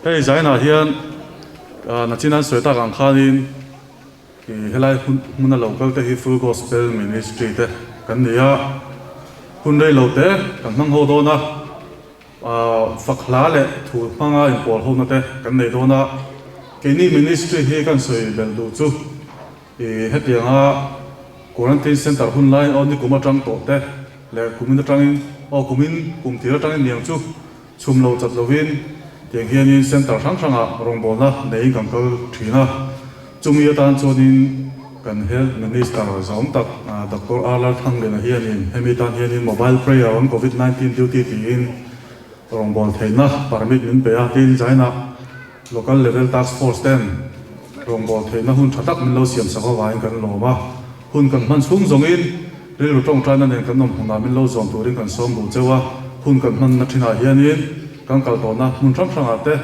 Hei zainah hian nachin an sawi tak ang khanin ih helai hun hmuna lo kal te hi Full Gospel Ministry te kan ni a, hun rei lo te kan hmang ho dawn a, fak hla leh thu hmanga inpawl hona te kan nei dawn a, keini ministry hi kan sawi belh duh chu ih hetianga quarantine centre hun lai aw nikum atang tawh te leh kumin atangin aw kumin kum tir atangin niang chu. Chhum lo chat lovin tiang hianin centre hrang hrangah rawngbawlna neiin kan kal thin a. Chumi atan chuanin kan Health Minister zawm tak Doctor R Lalthangliana hianin hemi tan hianin Mobile Prayer on Covid 19 Duty tiin rawngbâwl theihna permit min pe a, tin Zaina Local Level Task Force ten rawngbâwl theihna hun tha tak min lo siam sak avangin kan lawm a. Hun kan hman chhung zawngin rilru tawngtaina nen kan awm hmunah min lo zawm turin kan sawm duh cheu a, hun kan hmanna thinah hianin kan kal tawhna hmun hrang hrangah te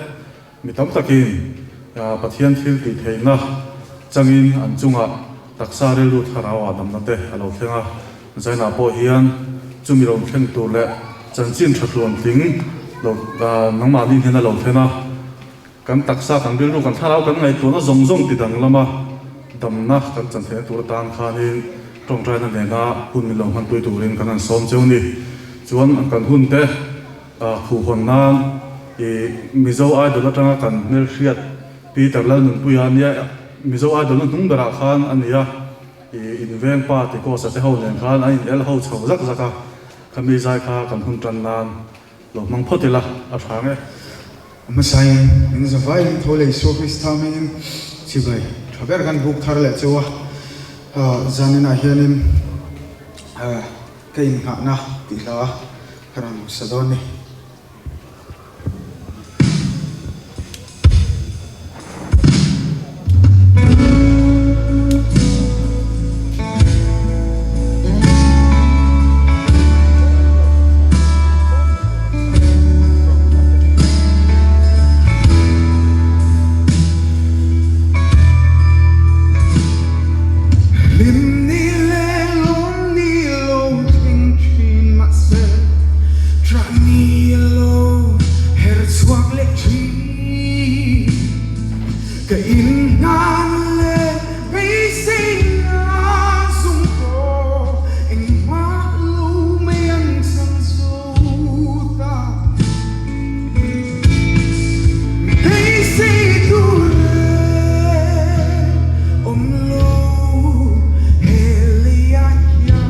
mi tam takin Pathian thil tih theihna changin an chungah taksa rilru thlarau ah damna te a lo thleng a. Zainah pawh hian chumi lo thleng tur leh chanchin tha tluan tling lo nangmahni hian a lo thlen a. Kan taksa, kan rilru, kan thlarau, kan ngaihtuahna zawng zawng ti danglama damna kan chan theihna tur atan khanin tawngtaina nena hun min lo hmanpui turin kan han sawm cheu ni. Chuan kan hun te khuhhawn nan i Mizo Idol atanga kan hmelhriat Peter Lalnunpuia nia Mizo Idol na hnung berah khan a ni a, i inveng pa Ticos-a te ho nen khan an in el ho chho zak zak a, khami zai kha kan hun tan nan lo hmang phawt ila a tha nge. A hmasain min zavaiin tho leh Isua Krista hmingin chibai tha ber kan buk thar leh cheu a, zaninah hianin ka innghahna tih hla ka rawn sa dawn ni. Hlim ni leh lawm ni lo thleng thin mahse ṭah ni a lo her chhuak leh thin. Ka inhnan leh beiseina zung pawh engmah lo mai an chang zo ta. Beisei tur reng awm lo he leiah hian.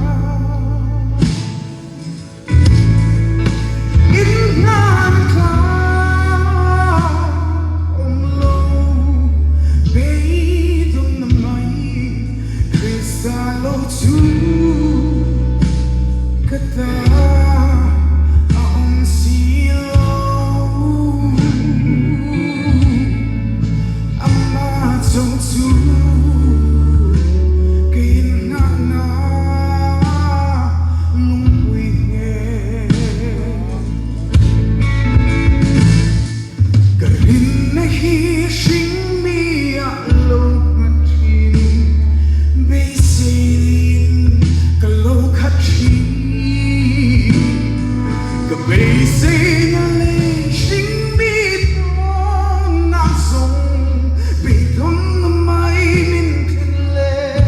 Inhnan tlak awm lo beidawnna mai Krista lo chu ka ta a awm si lo. Amah chauh chu ka inngahna lungpui nge. Ka rinna hi hringmi ah lo nghat thin, beiseiin ka lo khat thin. Ka beiseina lei hringmi tawnah zawng beidawnna mai min thlen leh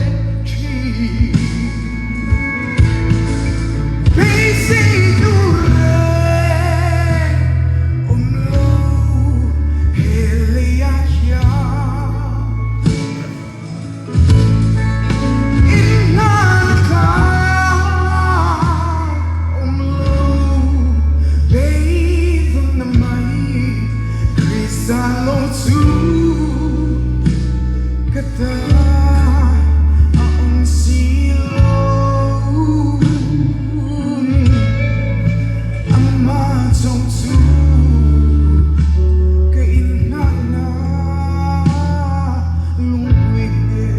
thin. Beisei tur reng awm lo he leiah hian. Inhlan kha awm lo beidawnna mai Krista lo chu ka ta a awm si lo. Amah chawng chu ka inhlanna lungpui nge.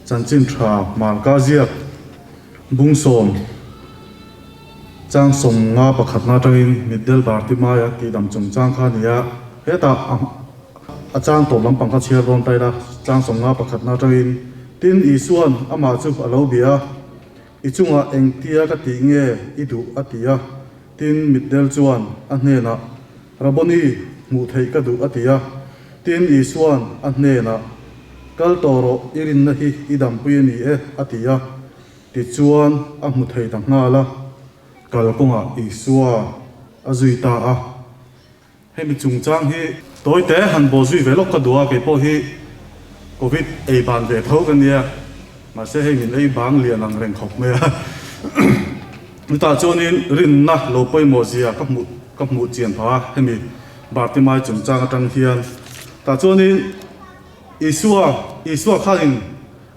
Chanchin Tha Marka ziak Bungsawm Chang 50 pakhatna atangin Mitdel Bartimaia tihdam chungchang kha a ni a, hetah a chang tawp lampang kha chhiar dawn ta ila, chang 50 pakhatna atangin Tin, Isua'n amah chu a lo bia a, I chungah engtia ka tih nge i duh a ti a, tin, Mitdel chuan a hnenah, Rabboni, hmuh theih ka duh a ti a, tin, Isua'n a hnenah, Kal tawh rawh, i rinna hi i dampui a ni e a ti a. Tichuan, a hmu thei ta nghal a, kalkawngah Isua a zui ta a. Hemi chungchang hi tawite han baw zui ve lawk ka duh a, kei pawh hi Covid ei ban ve tho ka nia, mahse hei min ei bang lian ang reng khawp mai a. Chutah chuanin rinna lo pawimawh zia ka hmuh ka hmuh chian phah a, hemi Bartimai chungchang atang hian. Tah chuanin Isua, Isua khanin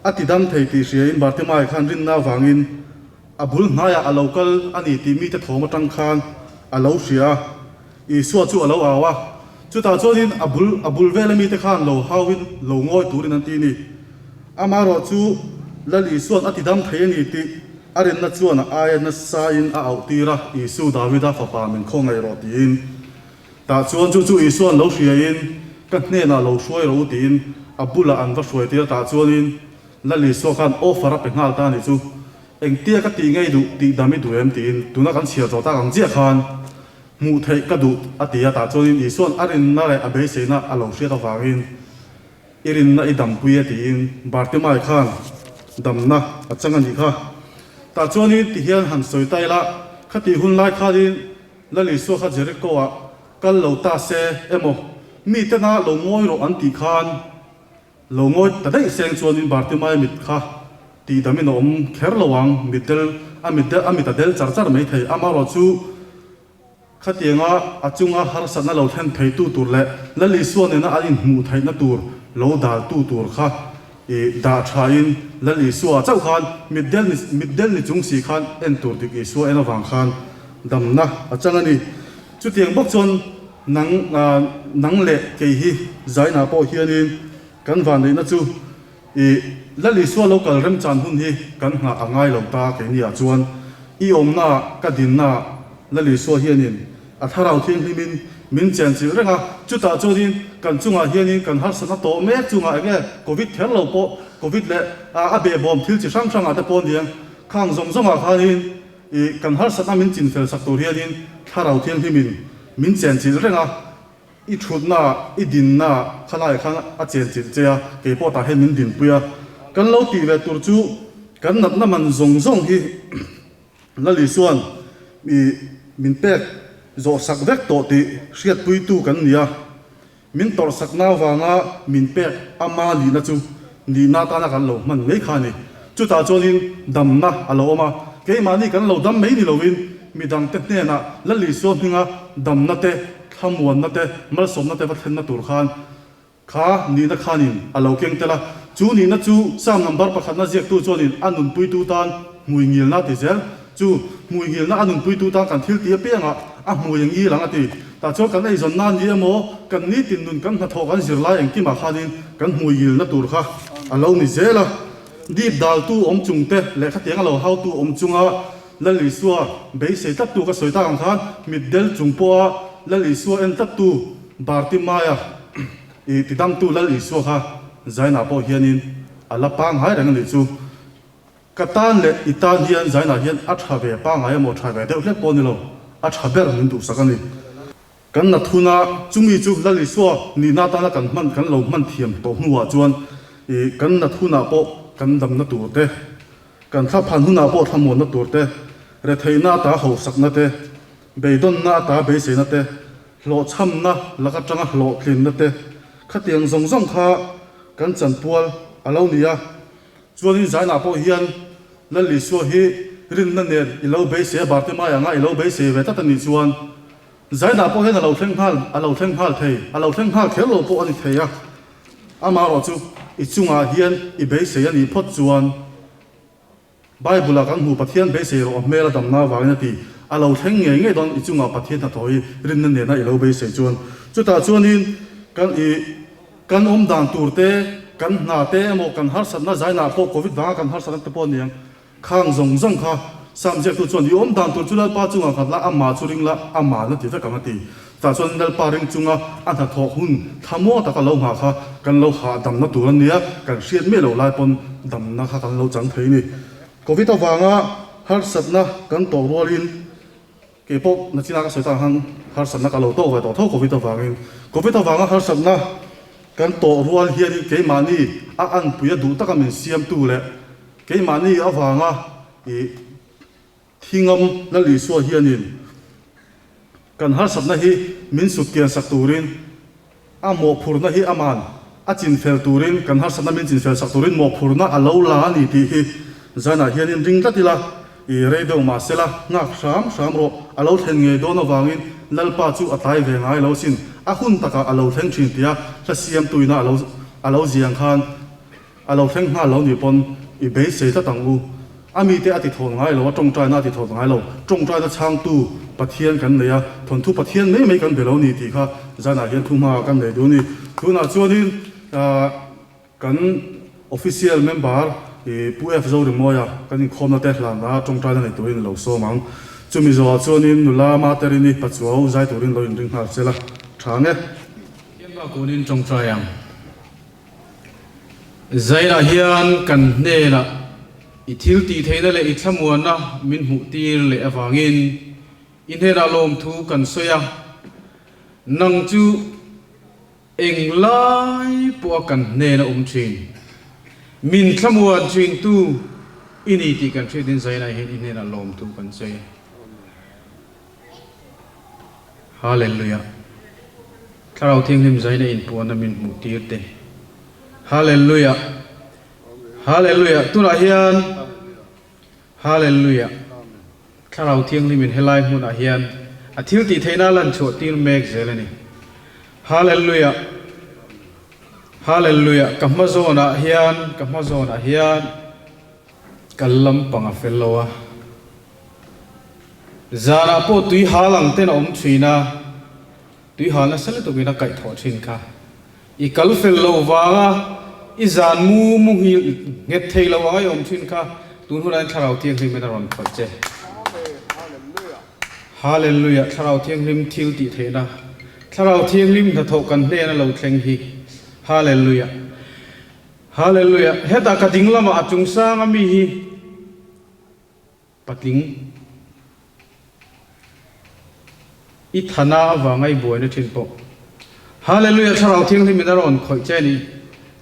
A ti dam thei tih hriain Bartimaia khan rinna avangin a bul hnaiah a lo kal a ni tih mite thawm atang khan a lo hria a. Isua chu a lo au a, chutah chuanin a bul a bul vela mite khan lo hauin lo ngawi turin an ti ni. Amaherawh chu Lal Isua'n a ti dam thei a ni tih a rinna chuan a aia nasain a auhtir a, Isu Davida fapa min khawngaih rawh tiin. Tah chuan chu chu Isua'n lo hriain, Ka hnenah lo hruai rawh u tiin a bulah an va hruai tir a, tah chuanin Lal Isua khan offer a pe nghal ta a nih chu. Engtia ka tih ngei duh tih dam i duh em tiin tuna kan chhiar zawh tak ang chiah khan hmuh theih ka duh a ti a, tah chuanin Isua'n a rinna leh a beiseina a lo hriat avangin i rinna i dampui e tiin Bartimai khan damna a chang a nih kha. Tah chuanin tihian han sawi ta ila, khatih hun lai khanin Lal Isua kha Jericho-ah kal lo ta se emaw, mitena lo ngawi rawh an tih khan lo ngawi ta daih seng chuanin Bartimaia mit kha tihdamin a awm kher lo ang, mit del a mit del a mit a del char char mai thei. Amaherawh chu khatianga a chunga harsatna lo thlen theitu tur leh Lal Isua nena an inhmuh theihna tur lo daltu tur kha I dah thain Lal Isua chauh khan mitdel ni mitdel ni chung si khan en tur dik Isua en avang khan damna a chang a ni. Chutiang bawk chuan nang nang leh kei hi zainah pawh hianin kan vanneihna chu i Lal Isua lo kal remchan hun hi kan nghah a ngai lo ta keiniah chuan i awmnaah ka dinnaah Lal Isua hianin A thlarau thianghlimin min chenchilh reng a, chutah chuanin kan chungah hianin kan harsatna tawh mek chungah eng nge Covid kher lo pawh Covid leh a behbawm thil chi hrang hrangah te pawh aniang khang zawng zawngah khanin ih kan harsatna min chinfel sak tur hianin thlarau thianghlimin min chenchilh reng a, i thutnaah i dinnaah khalaiah khan a chenchilh che a, kei pawh tah hian min dinpui a, kan lo tih ve tur chu kan natna man zawng zawng hi. Lal Isua'n i min pek zawhsak vek tawh tih hriatpuitu kan ni a, min tawrhsakna avanga min pek ama nihna chu nihna atana kan lo hman mai kha a ni. Chutah chuanin damna a lo awm a, keimahni kan lo dam mai ni loin midangte hnenah Lal Isua hminga damna te, thlamuanna te, malsawmna te va thlenna tur khan Kha nihna khanin a lo keng tel a, chu nihna chu Psalm number pakhatna ziaktu chuanin a nunpuitu tan hmui ngilna a ti zel. Chu hmui ngilna a nunpuitu tan kan thil tih apiangah a hmui a ngil ang a ti. Tah chuan kan eizawnna ni emaw, kan nitin nun kan hnathawh kan zirlai engkimah khanin kan hmui ngilna tur kha a lo ni zel a. Dip daltu awm chung te leh khatiang a lo hautu awm chunga Lal Isua beisei tlattu ka sawi tak ang khan mitdel chung pawha Lal Isua en tlattu Bartimaia i tidamtu Lal Isua kha Zainah pawh hianin a la pangngai reng a nih chu. Ka tan leh i tan hian Zainah hian a tha ve pangngai emaw tha ve deuh hlek pawh a ni lo, a tha ber min duhsak a ni. Kan nat huna chumi chu Lal Isua nihna atana kan hman kan lo hman thiam tawh hnuah chuan i kan nat hunah pawh kan damna tur te, kan thlaphan hunah pawh thlamuanna tur te, retheihna ata hausakna te, beidawnna ata beiseina te, hlawhchhamna lak atanga hlawhtlinna te, khatiang zawng zawng kha kan chanpual a lo ni a. Chuanin Zainah pawh hian Lal Isua hi rinna nen i lo beisei a, Bartimai anga i lo beisei ve tlat a nih chuan Zainah pawh hian a lo thleng nghal, a lo thleng nghal thei, a lo thleng nghal kher lo pawh a ni thei a. Amaherawh chu i chungah hian i beisei a nih phawt chuan Bible-ah kan hmu Pathian beisei rawh a hmel a damna avangin a ti. A lo thleng ngei ngei dawn i chungah Pathian hnathawh hi rinna nena i lo beisei chuan. Chutah chuanin kan i kan awm dan tur te. Kan hna te emaw kan harsatna zainah pawh Covid vanga kan harsatna te pawh a ni ang. Khang zawng zawng kha Sam ziaktu chuan i awm dan tur chu Lalpa chungah nghat la, amah chu ring la, amah la ti vek ang a ti. Tah chuan Lalpa ring chunga a hnathawh hun thamua taka lo nghah kha kan lo hahdamna tur a nia, kan hriat miah lo lai pawn damna kha kan lo chang thei a ni. Covid avanga harsatna kan tawh rualin kei pawh nachina ka sawi tak ang khan harsatna ka lo tawk ve tawh tho Covid avangin. Covid avanga harsatna kan tawh rual hianin keimahni a anpuia duh taka min siamtu leh keimahni avanga ih Thingam Lal Isua hianin kan harsatna hi min sutkian sak turin, a mawhphurhna hi aman a chinfel turin, kan harsatna min chinfel sak turin mawhphurhna a lo la a ni tih hi zanah hianin ring tlat ila, i rei deuh mah sela nghak hram hram rawh, a lo thlen ngei dawn avangin Lalpa chu a tlai ve ngai lo sin, a hun takah a lo thleng thin tia hla siamtuina a lo a lo ziang khan A lo thleng nghal lo nih pawn i beisei tlat ang u. A mite a ti thawn ngai lo, a tawngtaina a ti thawn ngai lo. Tawngtaina chhangtu Pathian kan nei a, thawnthu Pathian mai mai kan be lo ni tih kha zanah hian thu hmaah kan nei duh a ni. Tunah chuanin kan official member i Pu F Zorimawia kan inkhawmna te hlanna tawngtaina nei turin lo sawm ang. Chumi zawhah chuanin nula Materini Pachuau zai turin lo inring nghal sela tha nge. Pathian bakunin tawngtai ang. Zainah hian kan hnenah i thil tih theihna leh i thlamuanna min hmuh tir leh avangin i hnenah lawmthu kan sawi a, nang chu eng lai pawha kan hnena awm thin, min thlamuan thintu i ni tih kan hriatin Zainah hian i hnenah lawmthu kan sawi a. Hallelujah. Thlarau Thianghlim zaina inpuanna min hmuh tir te. Hallelujah. Hallelujah. Tunah hian Hallelujah. Thlarau Thianghlim in helai hmunah hian a thil tih theihna lan chhuah tir mek zel a ni. Hallelujah. Hallelujah. Ka hma zawnah hian ka hma zawnah hian Kal lampang a fel lo a, zanah pawh tui hal ang ten a awm thin a, tui hal nasa lutukin a kaih thawh thin kha. I kal fel lo vanga i zan mu mu nghil nghet thei lo anga i awm thin kha tun hunah hian Thlarau Thianghlim in a rawn khawih che. Hallelujah! Thlarau Thianghlim thil tih theihna, Thlarau Thianghlim hnathawh kan hnena lo thleng hi. Hallelujah! Hallelujah! Hetah ka ding lamah a chung sang a mi hi patling i thana avanga i buaina thin pawh. Hallelujah! Thlarau Thianghlim in a rawn khawih che a ni.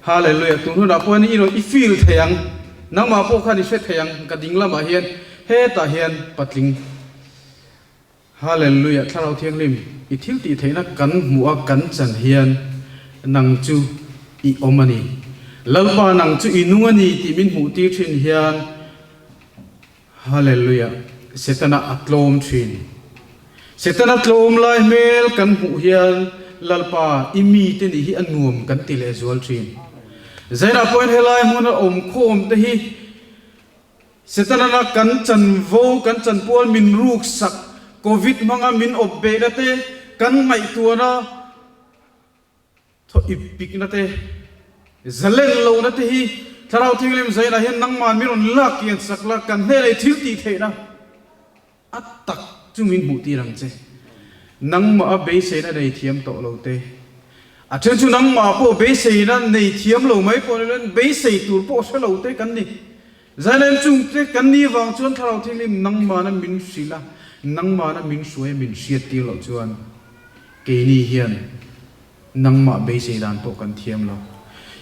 Hallelujah! Tun hunah pawh hian i rawn i feel thei ang. Nangmah pawh khan i hre thei ang ka ding lamah hian hetah hian patling. Hallelujah Thlarau Thianghlim i thil tih theihna kan hmuh a kan chan hian nang chu i awm a ni. Lalpa nang chu i nung a ni tih min hmuh tir thin hian Hallelujah Setana a tlawm thin. Setana tlawm lai hmel kan hmuh hian Lalpa i mite nih hi a nuam kan ti leh zual thin. Zainah pawhin helai hmuna awm khawm te hi Setanana kan chanvo, kan chanpual min ruksak, Covid hmanga min awp behna te, kan ngaihtuahna thaw ip pikna te, zalen lohna te hi Thlarau Thianghlim zainah hian nangmah min rawn lak kian sak la, kan hnenah i thil tih theihna a tak chu min hmuh tir ang che. Nangmah a beiseina nei thiam tawh lo te, a then chu nangmah pawh beiseina nei thiam lo mai pawh ni loin beisei tur pawh hre lo te kan ni. Zailaim chungte kan ni vang chuan Thlarau Thianghlim nangmahna min hrilh a, nangmahna min hruai a min hriattir loh chuan keini hian nangmah beisei dan pawh kan thiam lo.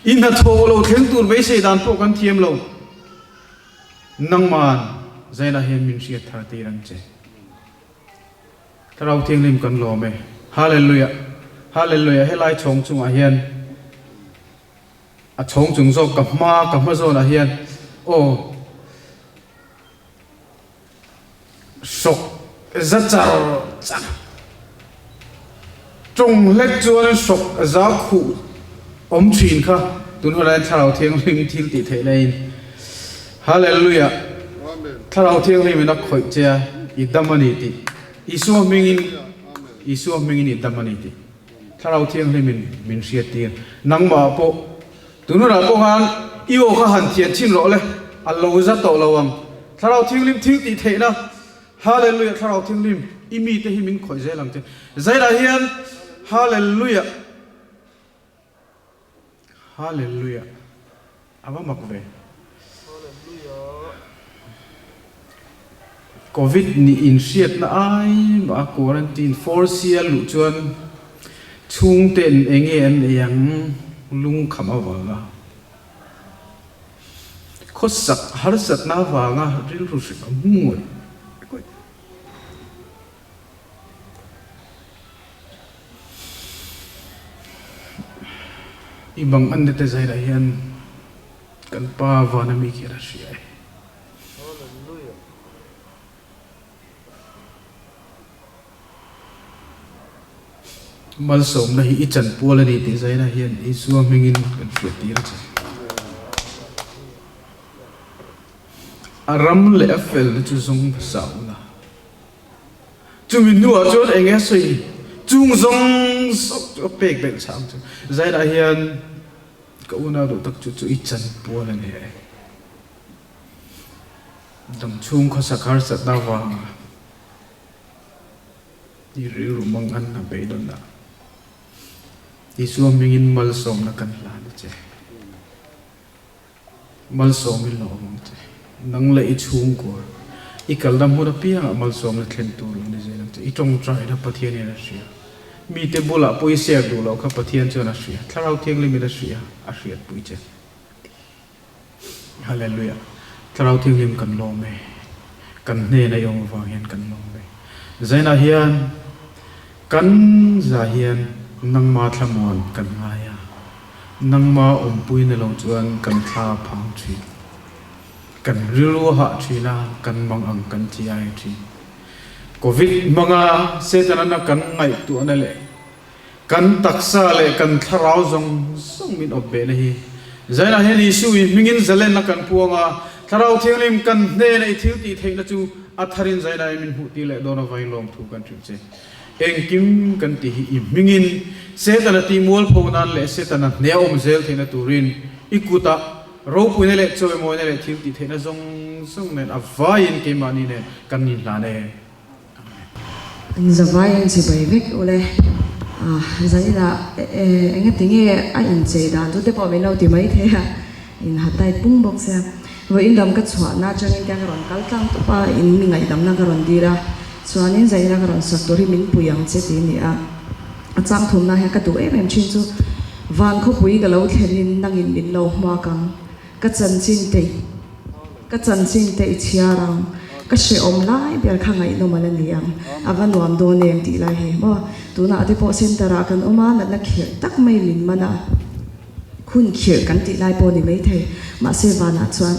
I hnathawh lo thleng tur beisei dan pawh kan thiam lo. Nangmahn Zailah hian min hriat thar tir ang che. Thlarau Thianghlim kan lawm e. Hallelujah! Hallelujah! Helai chhawng chungah hian. A chhawng chung zawk ka hma ka hma zawnah hian aw hrawk za char char tawng hlek chuan hrawk za khuh awm thin kha tun hunah hian Thlarau Thianghlim thil tih theih laiin Hallelujah Thlarau Thianghlim in a khawih che a i dam a ni tih Isua hmingin Isua hmingin i dam a ni tih. Thlarau Thianghlimin min hriattir. Nangmah pawh Tununah pawh khan i aw kha han thian chhin rawh le, a lo za tawh lo ang. Thlarau Thianghlim thil tih theihna, Hallelujah, Thlarau Thianghlim, i mite hi min khawih zel ang che. Zailah hian Hallelujah, Hallelujah, a va mak ve. Covid nih inhriatna ai mah a quarantine 4C a luh chuan chhungte'n enge an ei ang lungkham avanga khawsak harsatna avanga rilru hrim a hmu ngawih ngawih. I bang an nete zailah hian kan pa vana mi khian a hria e. Malsawmna hi i chanpual a ni tih zaina hian Isua hmingin kan hriattir a che. A ram leh a felna chu zawng hmasa ula. Chumi hnuah chuan eng nge sawi chung zawng zawng chu a pek belh chhang chu. Zainah hian ka unau duh tak chu chu i chanpual a ni e. Damchhung khawsak harsatna avanga i rilru mang an a beidawn a, Isua hmingin malsawmna kan hlan a che. Malsawmin lo awm ang che. Nang leh i chhungkua, i kalna hmun apiangah malsawmna thlen tur lo ni zel ang che. I tawngtaina Pathianin a hria. Mite bulah pawh i share duh loh kha Pathian chuan a hria. Thlarau Thianghlimin a hria, a hriatpui che. Hallelujah. Thlarau Thianghlim kan lawm e. Kan hnena i awm avang hian kan lawm e. Zainah hian kan za hian nangma thlamuan kan ngai a. Nangma awmpui na lo chuan kan thla a phang thin. Kan rilru a hah thin a, kan mang ang kan chi ai thin. Covid hmanga Satan-ana kan ngaihtuahna leh Kan taksa leh kan thlarau zawng zawng min awp behna hi. Zainah hian Isu i hmingin zalenna kan puang a, Thlarau Thianghlim kan hnena i thil tih theihna chu a tharin zainah i min hmuh tir leh dawn avangin lawmthu kan hrilh che. Engkim kan tih hi i hmingin Setana tih mualpho nan leh Setana hneh a awm zel theihna turin i kutah ropuina leh chawimawina leh thil tih theihna zawng zawng nen a vaiin keimahni nen kan inhlan e. An zavai an chibai vek ule. Zaninah engati nge a inchei dan chu te pawh min lo ti mai thei a, in ha tight pung bawk sia. Vawiin dam ka chhuahna atangin tiang ka rawn kal tlang tawp a, in mi ngaihdamna ka rawn dil a, chuanin zaninah ka rawn sak tur hi min pui ang che ti a ni a. A chang thumna hian ka duh em em thin chu van khawpui ka lo thlenin nangin min lo hmuak ang. Ka chanchin te ka chanchin te i chhiar ang, ka hrehawm lai ber kha ngaihnawm a la ni ang, a va nuam dawn em tih lai hi maw. Tunah te pawh center ah kan awm a, natna khirh tak mai min man a, hun khirh kan tih lai pawh ni maithei, mahse vanah chuan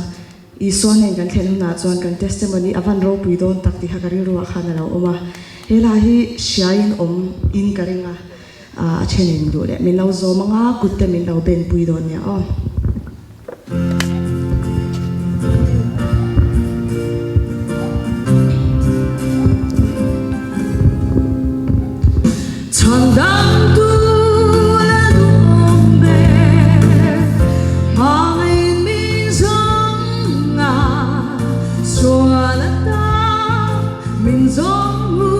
Isua nen kan thlen hunah chuan kan testimony a van ropui dawn tak tih kha ka rilru ah khan a lo awm a, he hla hi hriaiin awm in ka ring a. A then in duh leh min lo zawm anga kut te min lo ben pui dawn nia aw. Chhandamtu la duhawm ber, hmangaih min zawng a, sual atan min zawng hu,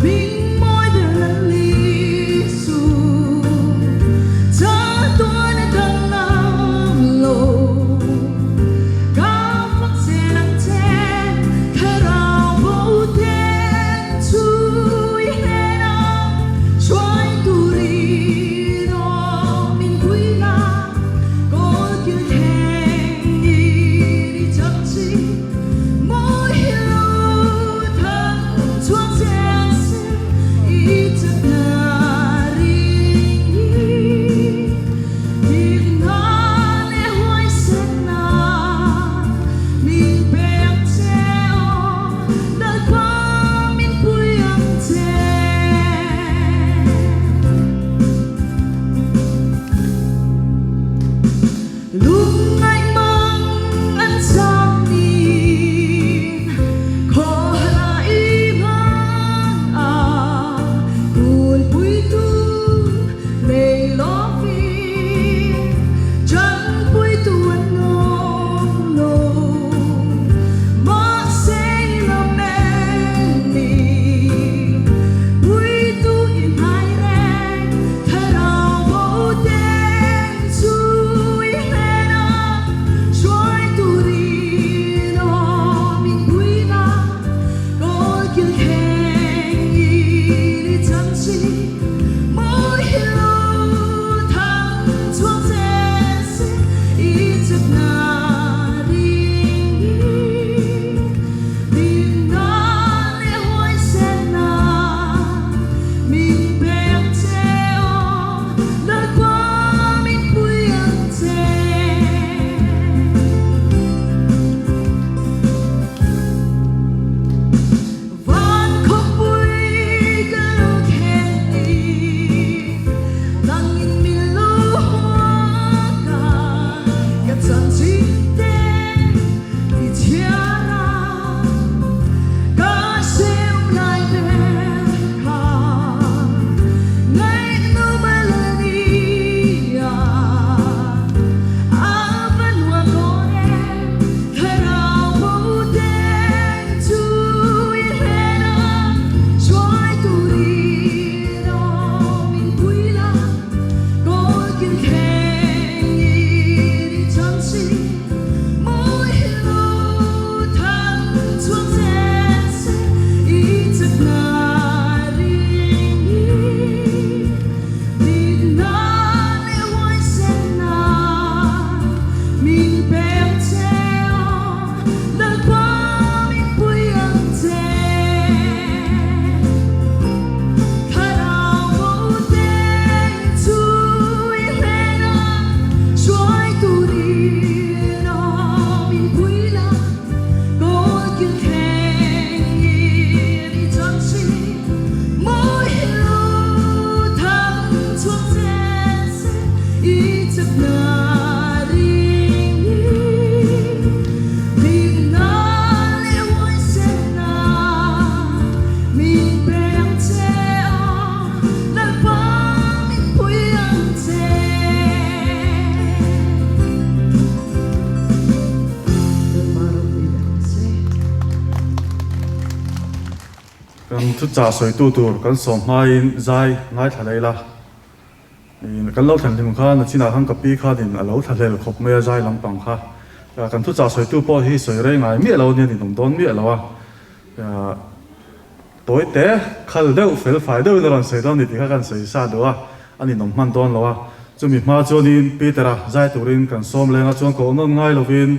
min mawi ber Lal Isu, chatuan ata. Kan thuchah sawitu tur kan sawm hmain zai ngaithla leh ila. Kan lo thlen hlim khan a chinah khan ka pi khanin a lo thlahlel khawp mai a zai lampang kha. Kan thuchah sawitu pawh hi sawi rei ngai miah lo a nia ninawm dawn miah lo a. Tawi te khal deuh fel fai deuhin a rawn sawi dawn ni tih kha kan sawi sa duh a, a ninawm hman dawn lo a. Chumi hma chuanin Peter-a zai turin kan sawm leng a chuan koh nawn ngai lovin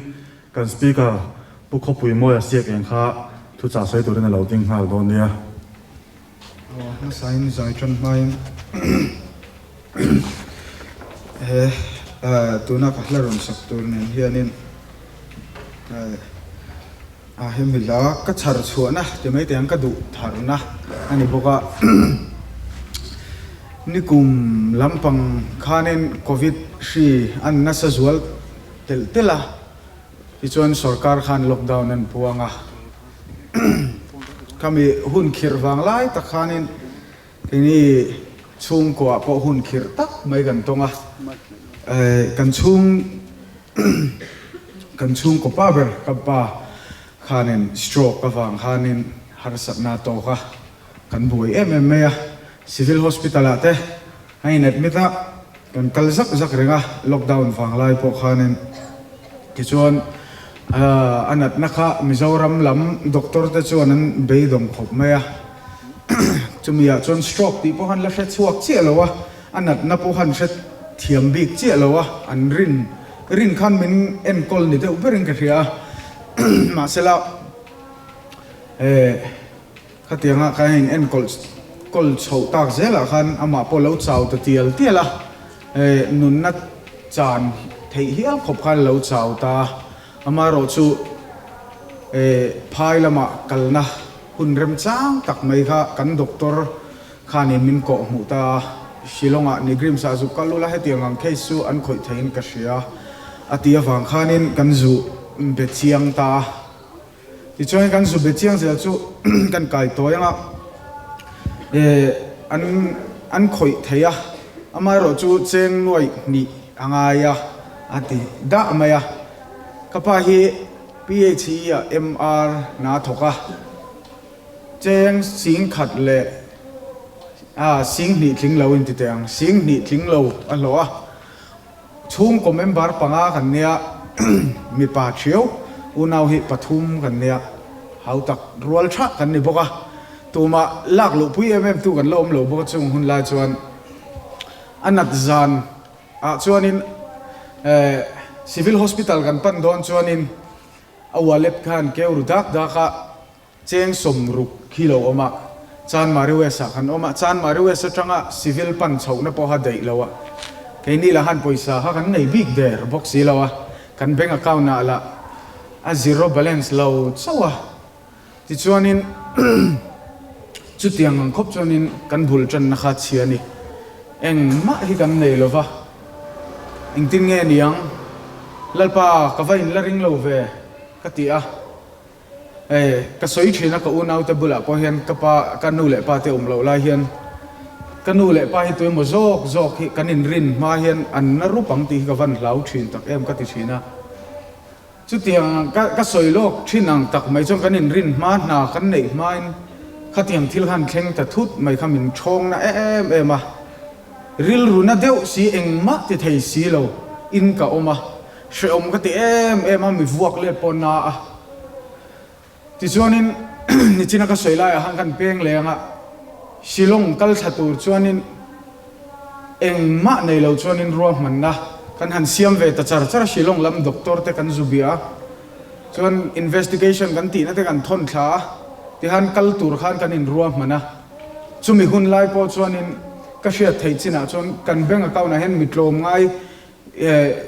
kan Speaker Pu Khawpui Mawia siak eng kha thuchah sawi turin a lo ding nghal dawn nia. Aw hmasain zai tan hmain he tuna ka hla rawn sak tur nen hianin A hemi hla ka chhar chhuahna ti mai teh ang ka duh tharna a ni bawk a. Nikum lampang khanin Covid hri an nasa zual telh telh a, tichuan sorkar khan lockdown an puang a. Khami hun khirh vang lai tak khanin keini chhungkuah pawh hun khirh tak mai kan tawng a. Kan chhung. Kan chhungkaw pa ber ka pa khanin stroke avang khanin harsatna a tawk a, kan buai em em mai a, Civil Hospital ah te a in admit a, kan kal zak zak reng a, lockdown vang lai pawh khanin tichuan a natna kha Mizoram lam doctor te chuan an beidawng khawp mai a, chumi ah chuan stroke tih pawh khan la hre chhuak chiah lo a. A natna pawh han hre thiam bik chiah lo a, an rin rin khan min enkawl ni deuh berin ka hria a, mahsela eh khatianga kha heng enkawl kawl chhoh tak zelah khan amah pawh lo chau ta tial tial a, eh nunna chan theih hial khawp khan lo chau ta a, amaherawh chu eh phai lamah kalna hun remchang tak mai kha kan doctor Khanin min kawh hmuh ta a, Shillong-ah Nigrims ah zuk kal ula hetiang ang case chu an khawih theiin ka hria a ti avang khanin kan zu be chiang ta a. Tichuan kan zu be chiang zel chu kan kai tawi anga eh an an khawih thei a, amaherawh chu cheng nuaih hnih a ngai a a ti dah mai a. Ka pa hi PHE ah MR hna a thawk a. Cheng sing khat leh a sing hnih tling lo in ti teh ang, sing hnih tling lo a hlawh a, chhungkaw member panga kan nia, mipa thiau unau hi pathum kan nia, hau tak rual tha kan ni bawk a, tumah lak luh pui em em tu kan la awm lo bawk a chung hun lai chuan a nat zan ah chuanin eh civil hospital kan pan dawn chuanin a wallet khan keu ru dak dak a. Cheng 60 khi lo awm a, Chanmari West ah kan awm a, Chanmari West atanga Civil pan chhohna pawha daih lo a, keini lah han pawisa kha kan nei bik der bawk si lo a, kan bank account ah lah a zero balance lo chauh a, tichuanin chutiang ang khawp chuanin kan bul tanna kha chhia a ni, engmah hi kan nei lo va, engtin nge niang Lalpa ka va in la ring lo ve ka ti a. Hei, ka sawi thin a, ka unaute bulah pawh hian ka pa, ka nu leh pa te awm loh lai hian ka nu leh pa hi tuemaw zawk zawk hi kan inrin hma hian an na rup ang tih hi ka van hlau thin tak em ka ti thin a. Chutiang ka ka sawi lawk thin ang tak mai chuan kan inrin hma hna kan neih hmain khatiang thil khan thleng ta thut mai kha min thawng na em em a. Rilru na deuh si engmah ti thei si lo in ka awm a. Hrehawm ka ti em em a, mi vuak let pawh na a. Tichuanin nichina ka sawi laiah khan kan peng leng a, Shillong kal thla tur chuanin engmah nei lo chuanin ruahmanna kan han siam ve ta char char a, Shillong lam doctor te kan zu bia a, chuan investigation kan tihna te kan thawn thla a, tihan kal tur khan kan inruahman a. Chumi hun lai pawh chuanin ka hriat theih chinah chuan kan bank account ah hian mi tlawm ngai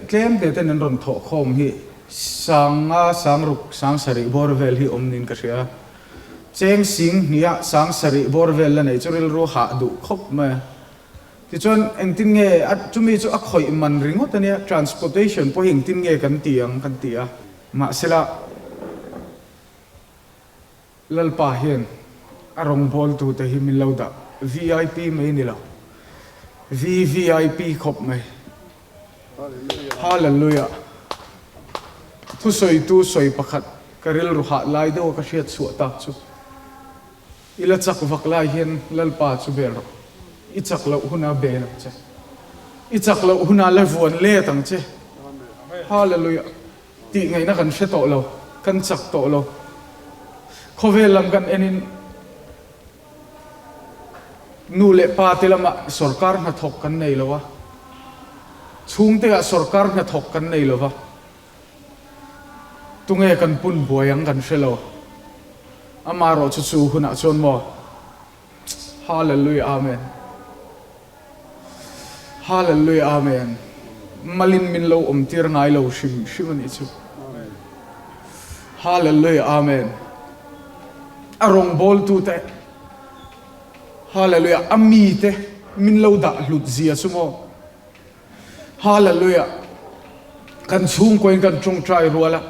Tlem te ten an rawn thawh khawm hi sanga sangruk sangsarih bawr vel hi awm niin ka hria. Cheng sing hniah sangsarih bawr vel la nei chu rilru hah duh khawp mai a. Tichuan engtin nge a chumi chu a khawih man ringawt a nia, transportation pawh hi engtin nge kan ti ang kan ti a. Mahsela. Lalpa hian a rawngbawltute hi min lo dah vip mai ni lo, VVIP khawp mai. Hallelujah. Thusawitu sawi pakhat ka rilru hah lai deuha ka hriat chhuah tak chu. I la chak vak lai hian Lalpa chu bel rawh. I chak loh hunah bel ang che. I chak loh hunah la vuan let ang che. Hallelujah. Tih ngaihna kan hre tawh lo. Kan chak tawh lo. Khawvel lam kan enin nu leh pa te lamah sorkar hnathawk kan nei lo a. Chhungte ah sorkar hnathawk kan nei lo va. Tunge kan pun buai ang kan hre lo. Amaherawh chu chu hunah chuan maw? Hallelujah Amen. Hallelujah Amen. Malin min lo awm tir ngai lo hrim hrim a nih chu. Hallelujah Amen. A rawngbawltute Hallelujah a mite min lo dah hlut zia chu maw? Hallelujah! Kan chhungkuain kan tawngtai rual a,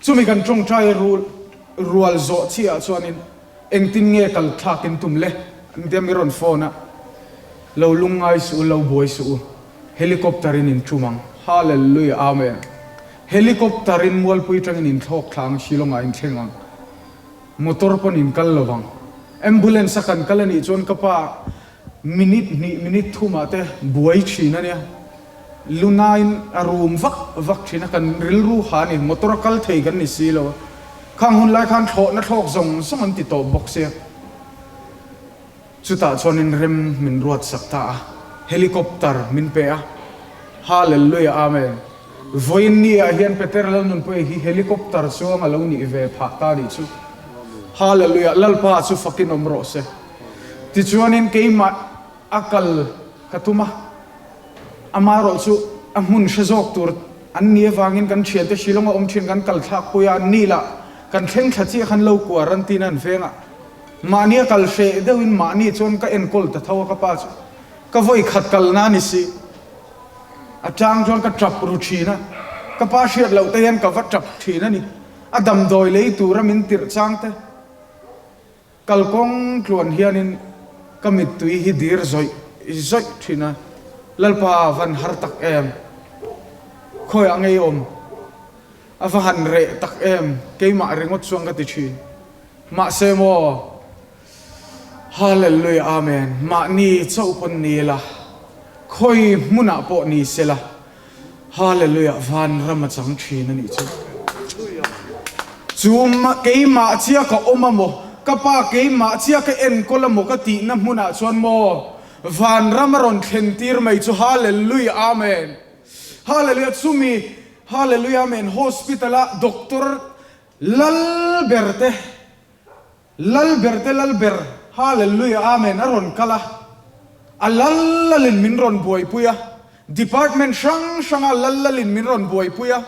chumi kan tawngtai rual zawh chiah ah chuanin engtin nge kal thlak in tum le? An tia mi rawn phone a, Lo lungngai suh u, lo buai suh u, helicopter in in tum ang. Hallelujah! Amen! Helicopter in mualpui tangin in thlawk thla ang, Shillong ah in thleng ang. Motor pawn in kal lo vang. Ambulance a kan kal anih chuan ka pa Minute hnih, minute thumah te buai thin a nia. Lunain a rum vak vak thin a, kan rilru ha a ni. Motor a kal thei kan ni si lo a. Khang hun lai khan thlawhna thlawk zawng zawng an ti tawp bawk sia. Chutah chuanin rem min ruat sak ta a, helicopter min pe a. Hallelujah Amen. Vawiin ni ah hian Peter Lalnunpuia hi helicopter chuang a lo nih ve phah ta nih chu. Hallelujah Lalpa chu fakin awm rawh se. Tichuanin keimah a kal ka tum a, amaherawh chu a hmun hre zawk tur an ni avangin kan thiante Shillong a awm thin kan kal thlak pui a, an ni lah kan thleng thla chiah khan lo quarantine an veng a, mahni a kal hreh deuhin mahni chuan ka enkawl ta tho a ka pa chu ka vawi khat kalna a ni si. A chang chuan ka tap ru thin a, ka pa hriat loh te hian ka va tap thin a ni, a damdawi lei tura min tirh chang te. Kalkawng tluan hianin ka mittui hi dir zawih zawih thin a, Lalpa van har tak em? Khawiah ngei awm? A va han reh tak em? Keimah ringawt chuan ka ti thin. Mahse maw? Hallelujah Amen Mahni chauh pawn ni ila, khawi hmunah pawh ni sela, Hallelujah Vanram a chang thin a nih chu. Chu keimah chiah ka awm a maw, ka pa keimah chiah ka enkawl a maw ka tihna hmunah chuan maw Vanram a rawn thlen tir mai chu Hallelujah Amen Hallelujah chumi Hallelujah Amen Hospital a Doctor lal ber te Lal ber te lal ber, Hallelujah Amen a rawn kal a, a lal lalin min rawn buaipui a, department hrang hranga lal lalin min rawn buaipui a,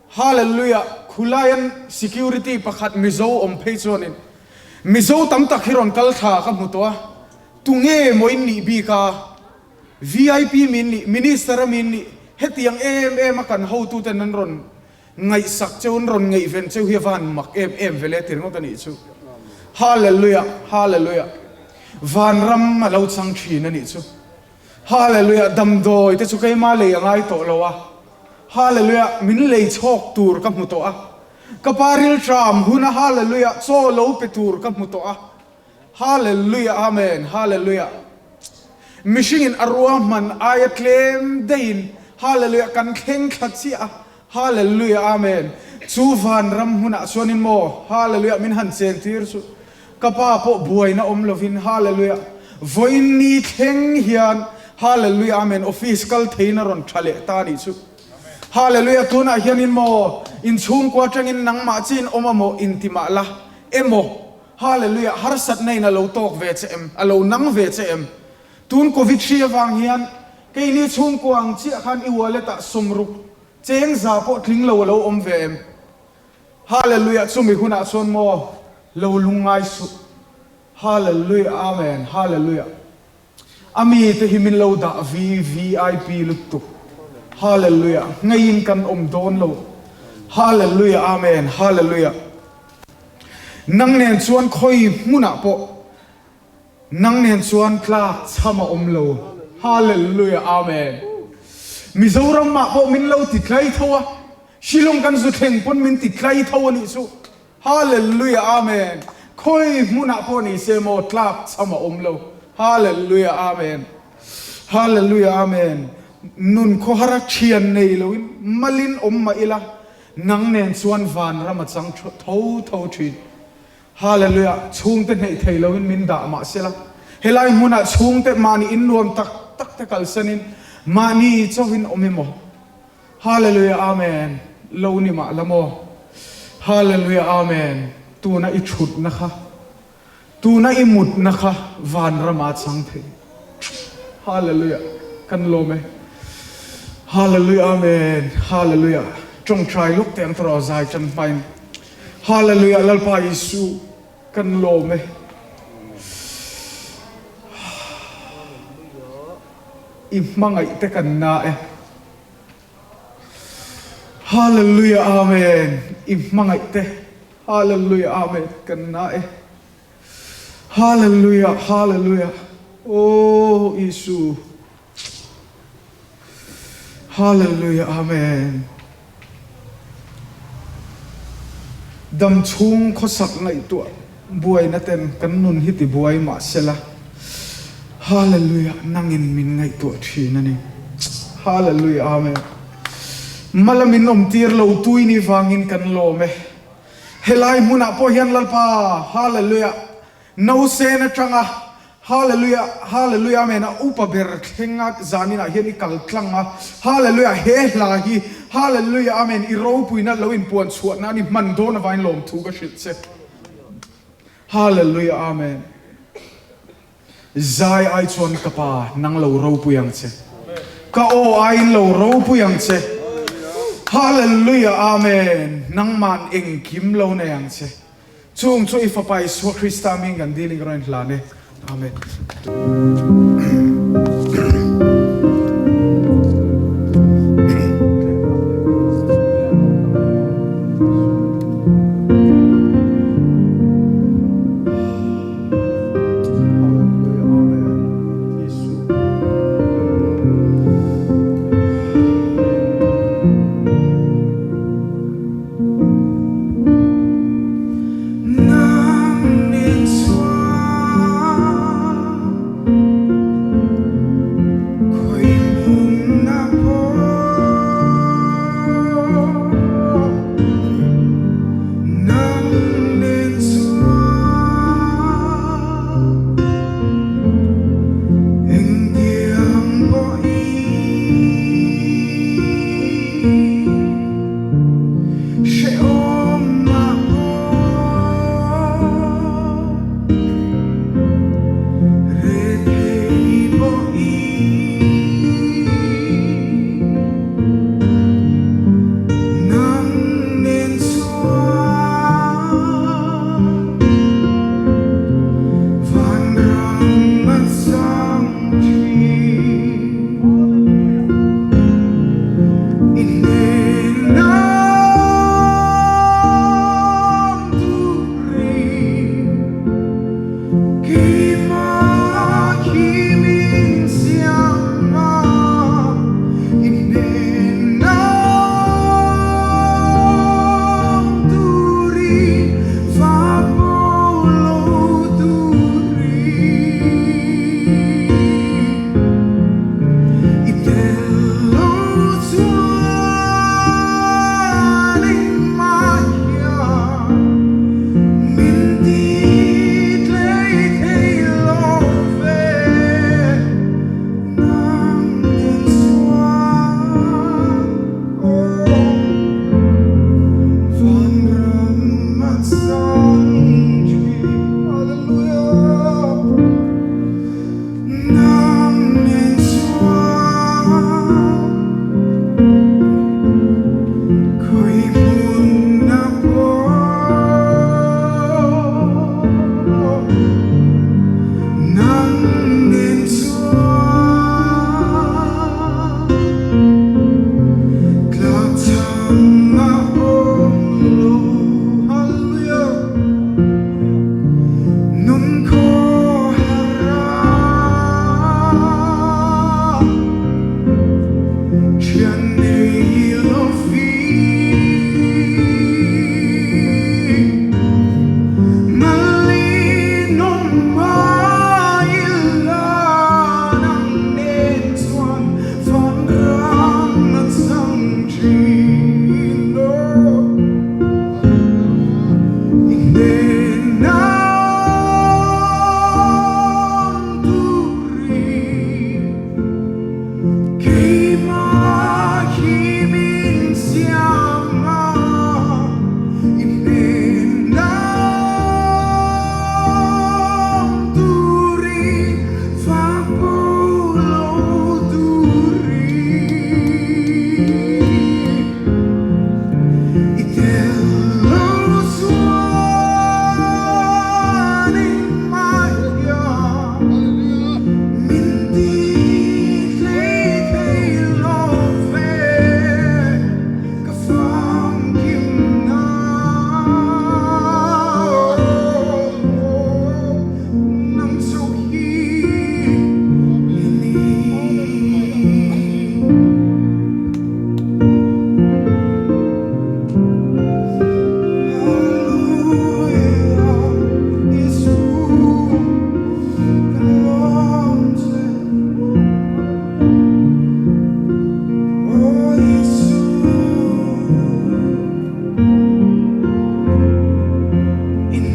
Hallelujah khulaian security pakhat Mizo awm phei chuanin Mizo tam tak hi rawn kal thla ka hmu tawh a, tunge maw in nih bik a, VIP min nih, Minister a min nih, hetiang em em a kan hotuten an rawn Ngaihsak cheu an rawn ngaihven cheu hi a van mak em em ve le ti ringawt a nih chu. Hallelujah, Hallelujah. Vanram a lo chang thin a nih chu. Hallelujah, damdawi te chu keima lei a ngai tawh lo a. Hallelujah, min lei chhawk tur ka hmu tawh a. Ka pa rilṭam huna Hallelujah, chaw lo pe tur ka hmu tawh a. Hallelujah Amen Hallelujah Mihringin a ruahman aia tlem deihin Hallelujah kan thleng thla chiah a Hallelujah Amen Chu vanram hmunah chuanin maw Hallelujah min han chen tir chu ka pa pawh buaina awm lovin Hallelujah vawiin ni thleng hian Hallelujah Amen office kal theiin a rawn tha leh ta nih chu Hallelujah tunah hianin maw inchhungkua atangin nangmah chiin awm a maw inti mah la emaw Hallelujah, harsatna in a lo tawk ve che em? A lo nang ve che em? Tun Covid hri avang hian keini chhungkua ang chiah khan i wallet ah sawmruk cheng za pawh tling lo a lo awm ve em? Hallelujah, chumi hunah chuan maw lo lungngai suh. Hallelujah, Amen, Hallelujah. A mi te hi min lo dah VVIP lutuk. Hallelujah. Ngeiin kan awm dawn lo. Hallelujah Amen. Hallelujah. Nang nen chuan khawi hmunah pawh nang nen chuan tlak chham a awm lo. Hallelujah Amen. Mizoram ah pawh min lo ti tlai tho a. Shillong kan zu thleng pawn min ti tlai tho a nih chu. Hallelujah Amen. Khawi hmunah pawh ni se maw tlak chham a awm lo. Hallelujah Amen Hallelujah Amen Nun khawhara thian nei loin malin awm mah ila nang nen chuan vanram a chang tho tho thin. Hallelujah Chhungte hneih thei loin min dah mah sela helai hmunah chhungte mahni innuam tak tak te kalsanin mahni chauhin awm emaw Hallelujah Amen lo ni mah la maw Hallelujah Amen tuna i thutna kha tuna i mutna kha vanrama chang thei Hallelujah kan lawm e Hallelujah Amen Hallelujah tawngtai lawk teh ang tawrh aw zai tan hmain Hallelujah Lalpa Isu kan lawm e. I hmangaih te kan na e. Hallelujah Amen I hmangaih te Hallelujah Amen kan na e. Hallelujah Hallelujah Aw Isu Hallelujah Amen Dam chhung khawsak ngaihtuah buaina ten kan nun hi ti buai mah sela Hallelujah nangin min ngaihtuah thin a ni Hallelujah Amen Mala min awm tir lo tui ni vangin kan lawm e Helai hmunah pawh hian Lalpa Hallelujah Nausen atanga Hallelujah Hallelujah Amen a upa ber thlenga zaninah hian i kal tlang a Hallelujah he hla hi Hallelujah Amen i ropuina lo inpuan chhuah nan i hman dawn avain lawmthu ka hrilh che Hallelujah Amen Zai ai chuan ka pa nang lo ropui ang che ka aw aiin lo ropui ang che Hallelujah Amen nangman engkim lo nei ang che. Chung chu i Fapa Isua Krista hming kan dil in ka rawn hlan e. Amen.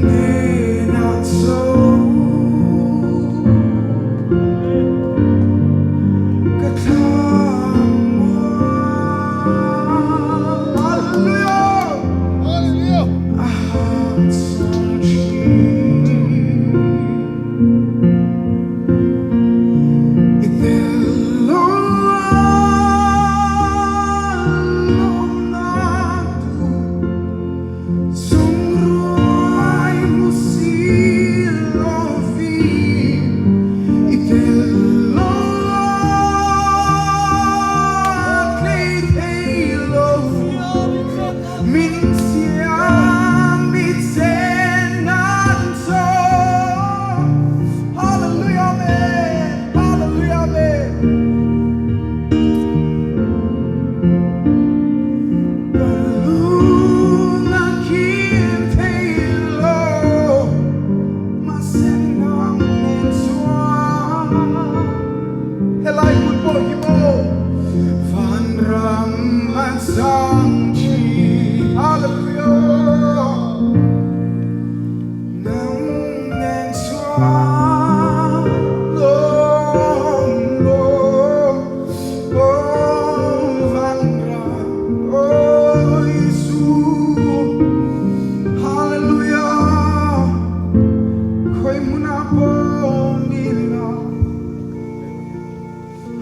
hnenah chauh ka thlang Hallelujah! A hahchawl thin. I tel lo a lawmna tur Sumruai hmu si lovin i tel lo a tlei thei lo. Min siam i chen nan chaw. Hallelujah Amen Hallelujah Amen. Ka lung a kim thei lo, mahse nang nen chuan helai hmun pawh hi maw vanram a chang thin. Hallelujah! Nang nen chuan lawm lawm aw vanram aw Isu Hallelujah Khawi hmunah pawh mi la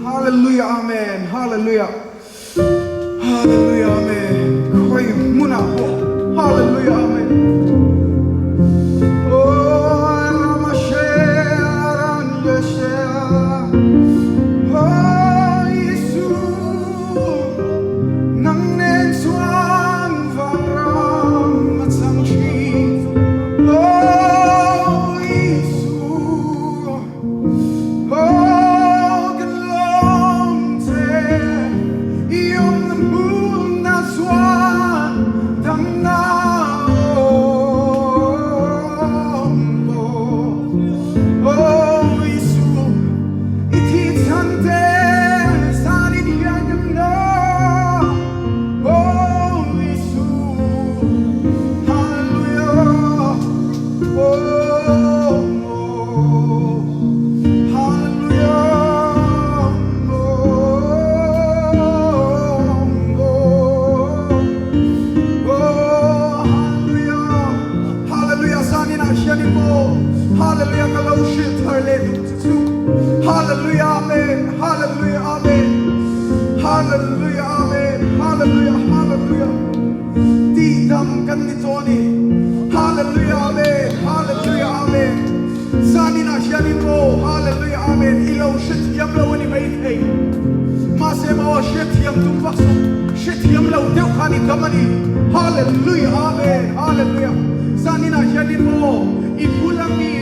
Hallelujah Amen Hallelujah Hallelujah Amen Khawi hmunah pawh Hallelujah Amen Oh Ramashe Aranjeshe Oh Isu Nang nen chuan vanram a chang thin Oh Isu Oh kan lawm che i awmna hmunah chuan damna awm tawh Oh Isu i thih chhan te zanin hian kan na Oh Isu Hallelujah Oh Hallelujah Oh Hallelujah Hallelujah zaninah hian in maw Hallelujah ka lo hrilh thar leh duh chu chu Hallelujah Amen Hallelujah Amen Hallelujah Amen Hallelujah Hallelujah Tihdam kan ni tawh a ni Hallelujah Amen Hallelujah Amen Zaninah hian in maw Hallelujah Amen i lo hrethiam lo a ni maithei mahse maw hrethiam tum vak suh hrethiam lo deuh khan i dam a ni Hallelujah Amen Hallelujah Zaninah hian in maw i bul a mi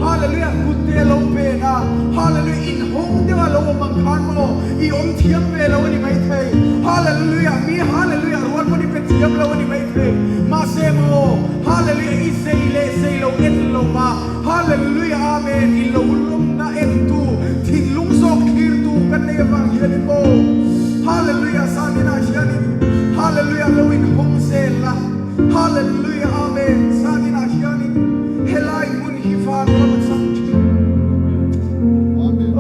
Hallelujah kut te a lo pen a Hallelujah in hawng deuh a lo awm ang khan maw i awm thiam ve lo a ni maithei Hallelujah mi Hallelujah rual pawn i pe thiam lo a ni maithei mahse maw Hallelujah i zei leh zei lo en lo va Hallelujah Amen i lo lawmna entu thinlung zawk thlirtu kan nei avang hianin maw Hallelujah zaninah hianin Hallelujah lo in hawng zel la Hallelujah Amen zaninah hianin helai hmun hi van ram a chang thin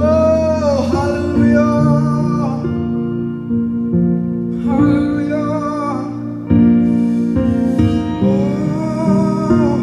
Oh Hallelujah Hallelujah Oh.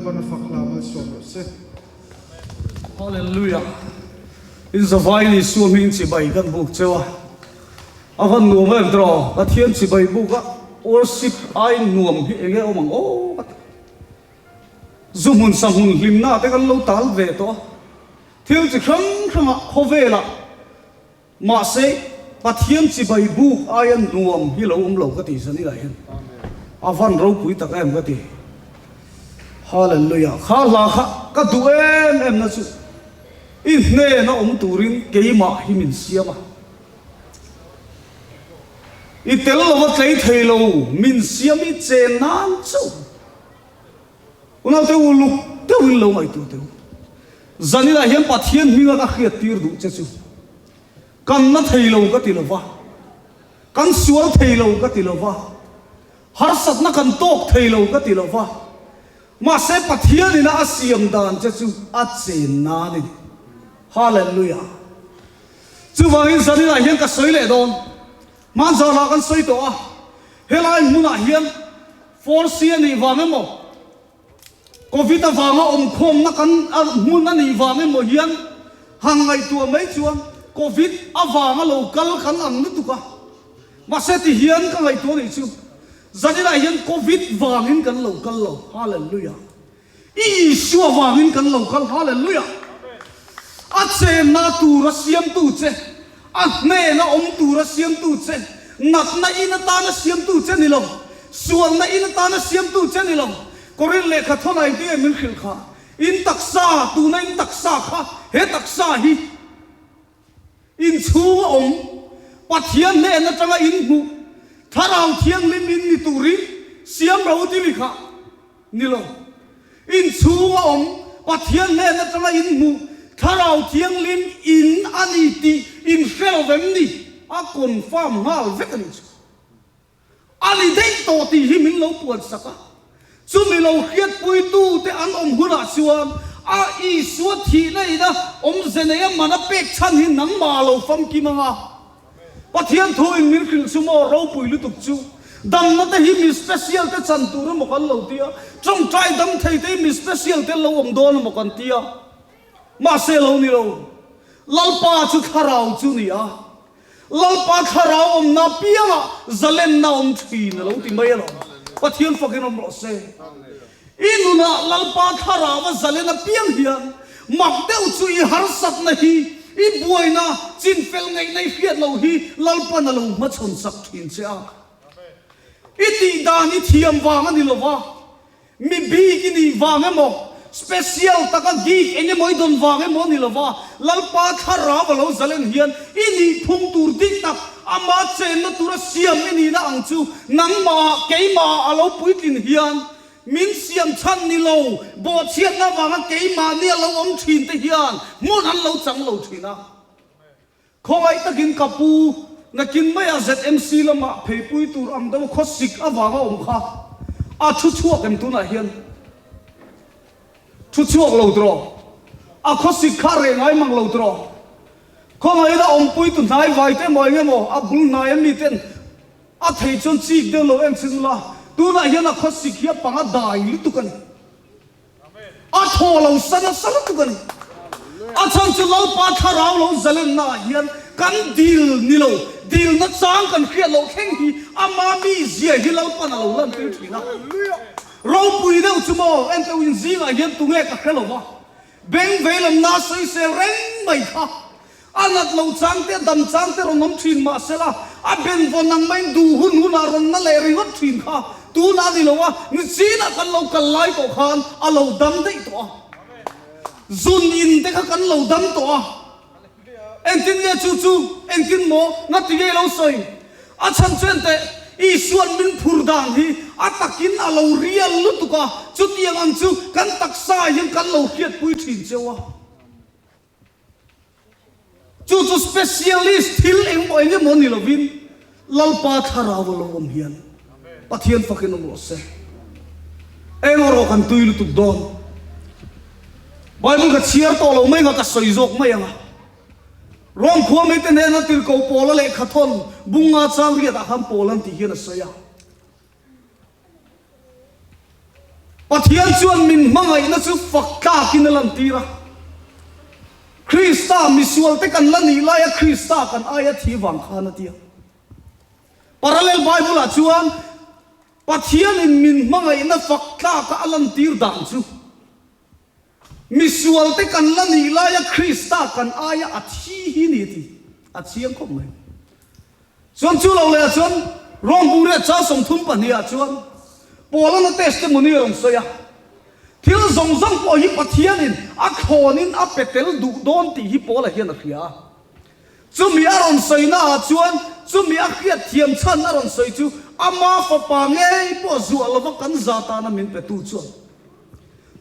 Lalpan a fak hla malsawm rawh se. Hallelujah. In zavai in Isua hming chibai kan buk cheu a. A van nuam em tiraw? Pathian chibai buk a worship ai nuam hi enge awm ang aw ka ti. Zu hmun sa hmun hlimna te kan lo tal ve tawh a. Thil chi hrang hrangah khawvelah Mahse, Pathian chibai buk aia nuam hi lo awm lo ka ti zan ilah hian a van ropui tak em ka ti. Hallelujah! Kha hla kha ka duh em em na chu i hnena awm turin keimah hi min siam a. I tel lova tlei thei lo min siam i chen nan chauh. Unaute u luk deuhin lo ngaihtuah teh u. Zaninah hian Pathian hminga ka hriattir duh che chu kan na thei lo ka ti lo va, kan sual thei lo ka ti lo va, harsatna kan tawk thei lo ka ti lo va, mahse Pathianina a siam dan che chu a chen nan a ni. Hallelujah! Chuvangin zaninah hian ka sawi leh dawn. Hmanzarah kan sawi tawh a, helai hmunah hian Force a nih vang emaw, Covid avanga awmkhawmna kan hmun a nih vang emaw hian han ngaihtuah mai chuan Covid avanga lo kal kan ang lutuk a. Mahse ti hian ka ngaihtuah nih chu, zaninah hian Covid vangin kan lo kal lo. Hallelujah. I Isua vangin kan lo kal Hallelujah! A chenna tura siamtu che, a hnena awm tura siamtu che, natna in atana siamtu che ni lo, sualna in atana siamtu che ni lo, Korinth lehkha thawn ai te min hrilh kha, in taksa, tuna in taksa kha, he taksa hi in chhunga awm Pathian hnen atanga in hmuh Thlarau Thianghlim in ni turin siam ro ti mi kha. Ni lo. Inchhung a awm, Pathian hnen atanga in hmuh Thlarau Thianghlim in a ni tih in hre lo vem ni? A confirm nghal vek a nih chu. A ni daih tawh tih hi min lo puan sak a. Chumi lo hriatpuitu te an awm hunah chuan a Isua thihna ina awmze neia man a pek chhan hi nangmah a lo famkim ang a. Pathian thu in min hrilh chu maw ropui lutuk chu damna te hi mi special te chan tur emaw kan lo tia, tawngtai dam thei te hi mi special te lo awm dawn emaw kan tia, mahse lo ni lo, Lalpa chu thlarau chu ni a, Lalpa thlarau awmna piangah zalenna awm thin a lo ti mai alawm, Pathian fakin awm rawh se. I nunah Lalpa thlarau a zalen apiang hian mak deuh chu i harsatna hi, i buaina, chinfel ngaihna i hriat loh hi Lalpan a lo hmachhawn sak thin che a. I tih dan i thiam vang a ni lo va, mi bik i nih vang emaw, special taka gig eng emaw i dawn vang emaw a ni lo va, Lalpa thlarau a lo zalen hian i nih phung tur dik tak, ama chenna tura siam i nihna ang chu nangmahah, keimahah a lo puitlin hian Min siam chhan ni lo, bawhchhiatna avanga keimahni a lo awm thin te hian hmun an lo chang lo thin a. Khawngaih takin ka pu, nakin maiah ZMC lamah pheipui tur ang deuh khawsik avanga awm kha a thu chhuak em tunah hian? Thu chhuak lo tiraw? A khawsik kha reh ngai mang lo tiraw? Khawngaihna awmpui tu hnai vai te emaw eng emaw a bul hnai ami ten A thei chuan chik deuh lo en chhin ula, tunah hian a khawsik hi a panga dai lutuk a ni. A thaw lo sa nasa lutuk a ni. A chhan chu Lalpa thlarau lo zalenna ah hian kan dil ni lo, dilna chang kan hriat loh thleng hi ama mizia hi Lalpan a lo lantir thin a. Ropui deuh chu maw, enteu in zingah hian tunge ka hre lo va, beng veilamna sawisel reng mai kha A nat lo chang te, a dam chang te rawn awm thin mah sela, a benvawn ang maiin duh hun hunah rawn na leh ringawt thin kha tunah a ni lo a, nichinah kan lo kal lai tawh khan a lo dam daih tawh a. Zun in te kha kan lo dam tawh a. Engtin nge chu chu? Engtin maw? Ngati nge i lo sawi? A chhan chu enteh, Isua'n min phur dan hi a takin a lo rial lutuk a, chutiang ang chu kan taksa hian kan lo hriatpui thin cheu a. Chu chu specialist thil engmaw eng emaw ni lovin Lalpa thlarau a lo awm hian Pathian fakin awm rawh se. Eng erawh kan tui lutuk dawn. Bible ka chhiar tawh lo mai anga ka sawi zawk mai anga. Rome khua mite hnena tirhkoh Paula lehkha thawn bunga chang riatah khan Paul an tih hian a sawi a. Pathian chuan min hmangaihna chu fak tlakin a lantir a. Krista misualte kan la nih laia Krista kan aia thi vang khan a ti a. Parallel Bible-ah chuan Pathianin min hmangaihna fak tlaka a lantir dan chu misualte kan la nih laia Krista kan aia a thi hi ni a ti. A chiang khawp mai. Chuan chu lo lehah chuan Rom bung riat chang 32 ah chuan Paulana testimony a rawn sawi a, Thil zawng zawng pawh hi Pathianin a thlawnin a pe tel duh dawn tih hi Paula hian a hria a. Chumi a rawn sawina ah chuan chumi a hriat thiam chhan a rawn sawi chu ama fapa ngei pawh zuah lova kan za tana min petu chuan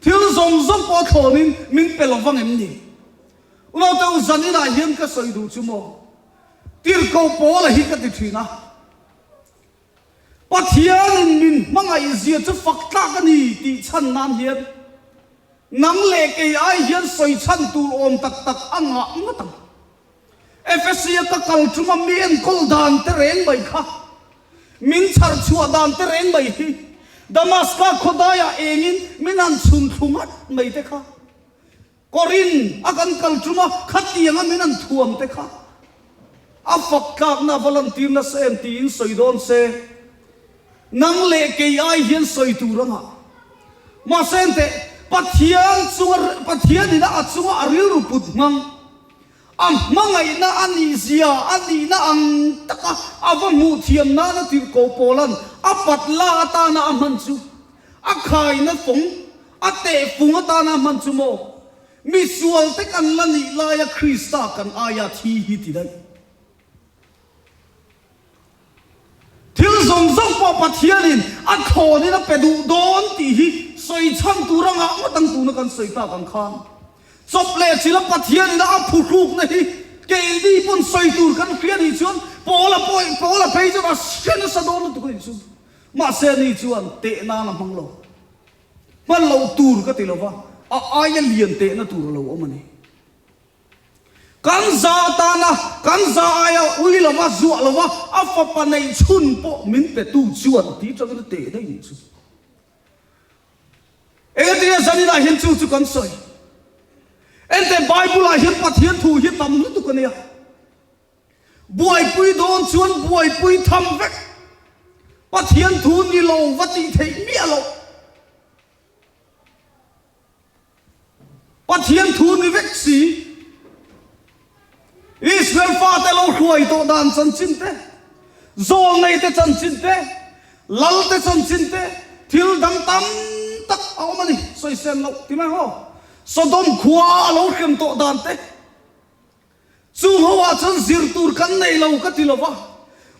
thil zawng zawng pawh a thlawnin min pe lovang em ni? Unaute u zaninah hian ka sawi duh chu maw? Tirhkoh Paula hi ka ti thin a, Pathianin min hmangaih zia chu fak tlak a ni tih chhan nan hian nang leh kei ai hian sawi chhan tur awm tak tak a ngah ngawt ang. Efesia ka kal tuma mi enkawl dan te reng mai kha, min chhar chhuah dan te reng mai hi, Damaska khawdaiah engin min han chhun thlu ngat mai te kha, Korin a kan kal tum a, khatiang a min an thuam te kha a fak tlakna a va lantir nasa em tiin sawi dawn se, nang leh kei ai hian sawi tur a ngah. Mahse enteh, Pathian chunga Pathian ina a chunga a rilru put hmang, a hmangaihna a nih zia a nihna ang taka a va hmuh thiam nana tirhkoh Paula'n a pat la atana a hman chu A khaina fawng, a tehfung atana hman chu maw? Misualte kan la nih laia Krista kan aia thi hi ti daih. Thil zawng zawng pawh Pathianin a thlawnin a pe duh dawn tih hi sawi chhan tur a ngah ngawt ang tuna kan sawi tak ang khan. Chawp leh chila Pathianin a phuhrukna hi keini pawn sawi tur kan hria nih chuan Paula pawh Paula phei chuan a hre nasa dawn lutuk a nih chu. Mahse ni chuan teh nan a hmang lo. Hman loh tur ka ti lo va, a aia lian tehna tur a lo awm a ni. Kan za atana kan za aia ui lo va, zuah lo va, a fapa neih chhun pawh min petu chuan ti tangin a teh daih nih chu. Engati nge zaninah hian chu chu kan sawi? Enteh Bible-ah hian Pathian thu hi tam lutuk a nia. Buaipui dawn chuan buaipui tham vek. Pathian thu ni lo va tih theih miah loh. Pathian thu ni vek si. Israel fate lo hruai tawh dan chanchin te, zawlnei te chanchin te, lal te chanchin te, thil dang tam tak a awm a ni. Sawisel loh ti mai haw. Sodom khua a lo hrem tawh dan te. Chung ho ah chuan zir tur kan nei lo ka ti lo va,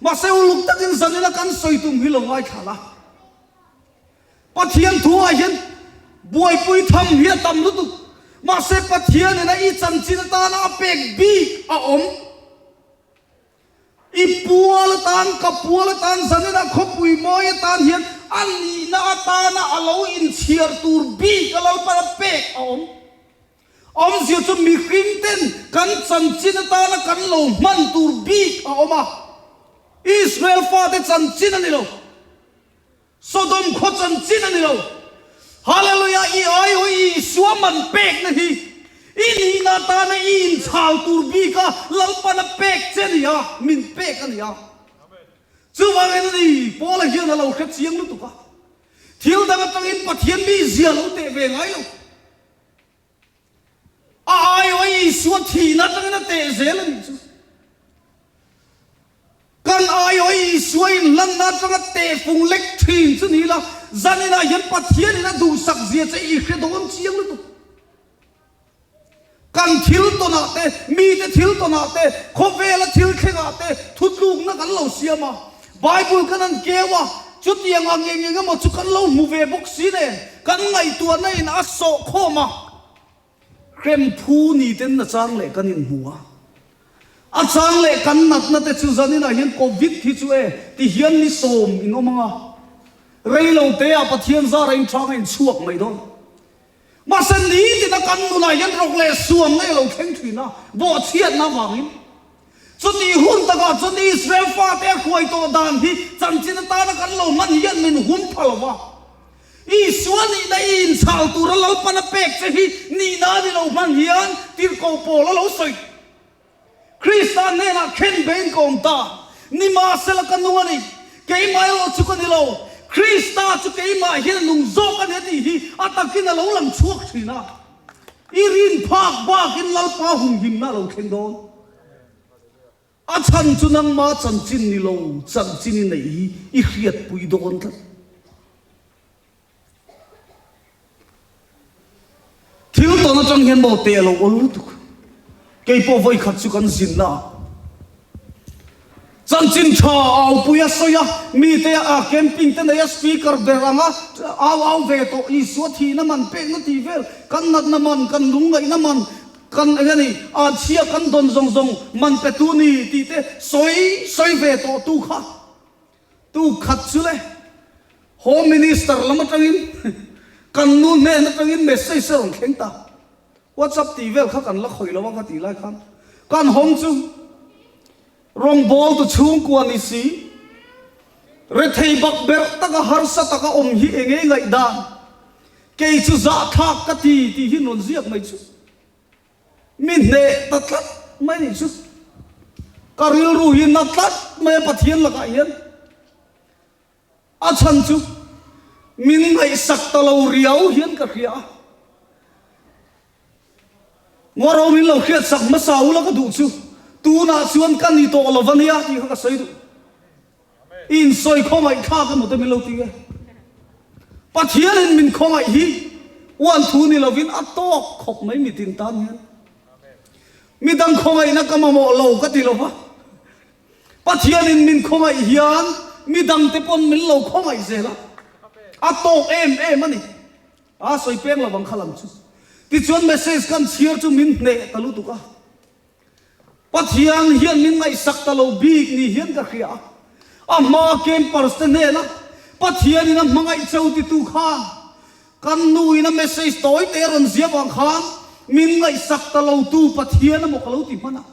mahse uluk takin zanina kan sawi tum hi lo ngaithla la. Pathian thu ah hian buaipui tham hi a tam lutuk, mahse Pathian in a i chanchin atana a pek bik a awm. I pual atan, ka pual atan, zanina khawpui mawi atan hian a nihna atana a lo inchhiar tur bik a Lalpan a pek a awm. Awmzia chu mihring ten kan chanchin atana kan lo hman tur bik a awm a, Israel fate chanchin a ni lo, Sodom khaw chanchin a ni lo. Hallelujah, i aihawi Isua man pekna hi i nihna atana i inchhal tur bik a Lalpan a pek che a ni a, min pek a ni a. Chuvangin a ni, Paula hian a lo hre chiang lutuk a, thil dang atangin Pathian mizia lo teh ve ngai lo. A aiawh Isua thihna atangin a teh zel a nih chu. Kan aiawh Isua inhlanna atanga tehfung lek thin chu ni la, zaninah hian Pathianin a duhsak zia che i hre dawn chiang lutuk. Kan thil tawnah te, mite thil tawnah te, khawvela thil thlengah te thutlukna kan lo siam a. Bible kan han keu a, chutiang ang eng eng emaw chu kan lo hmu ve bawk si nen, kan ngaihtuahna in a sawh khawm a, hrem phu ni ten a chang leh kan inhmu a, a chang leh kan natna te chu zaninah hian Covid hi chu e ti hian ni sawm in awm ang a, rei lo te ah Pathian zara in thang a inchhuak mai dawn. Mahse nitin a kan nunah hian rawk leh suam na i lo thleng thin a, bawhchhiatna avangin. Chutih hun takah chuan Israel fate a hruai tawh dan hi chanchin atana kan lo hman hian min hum pha lo va. Isua nihna i inchhal tura Lalpan a pek che hi nihna a ni lo hman hian tirhkoh pawl a lo sawi. Krista hnenah khen bein ka awm ta. Nimahsela ka nung a ni. Keimah erawh chu ka ni lo. Krista chu keimah hian a nung zawk a ni a tih hi a takin a lo lang chhuak thin a. I rin phak bakin Lalpa humhimna a lo thleng dawn. A chhan chu nangma chanchin ni lo, chanchin i neih hi i hriatpui dawn tlat. Thil tawn atang hian maw teh a lo awl lutuk. Kei pawh vawi khat chu kan zinna ah chanchin tha aupui a sawi a, mite a camping te nei a speaker ber anga au au ve tawh Isua thihna man pekna tih vel kan natna man kan lungngaihna man Kan eng a ni, Anchhia kan dawn zawng zawng man pe tu ni tih te sawi sawi ve tawh tu kha tu khat chu le Home Minister lam atangin kan nu hnen atangin message a rawn thleng ta. WhatsApp tih vel kha kan la khawih lo a ka tih lai khan kan hawng chu Rawngbawl tu chhungkua ni si, rethei bak berh taka harsa taka awm hi eng nge ngaihdan? Kei chu zahthlak ka ti tih hi rawn ziak mai chu. Mi hneh ta tlat mai nih chu. Ka rilru hi na tlat mai a Pathian lakah hian. A chhan chu min ngaihsak ta lo riau hian ka hria a. Ngawro min lo hriatsak hmasa ula ka duh chu tunah chuan ka ni tawh lo va nia tih kha ka sawi duh. I insawi khawngaih thlak emaw te min lo ti e. Pathianin min khawngaih hi uan thu ni lovin a tawk khawp mai mitin tan hian. Midang khawngaihna ka mamawh lo ka ti lo va. Pathianin min khawngaih hian midangte pawn min lo khawngaih zel a, a tawk em em a ni. A sawi peng lo ang kha lam chu. Tichuan message kan chhiar chu min hneh ta lutuk a. Pathian hian min ngaihsak ta lo bik ni hian ka hria a. A hma campers te hnena Pathianin a hmangaih cho titu khan kan nuin a message tawi te a rawn ziah vang khan min ngaihsak ta lo tu Pathian emaw ka lo ti hman a.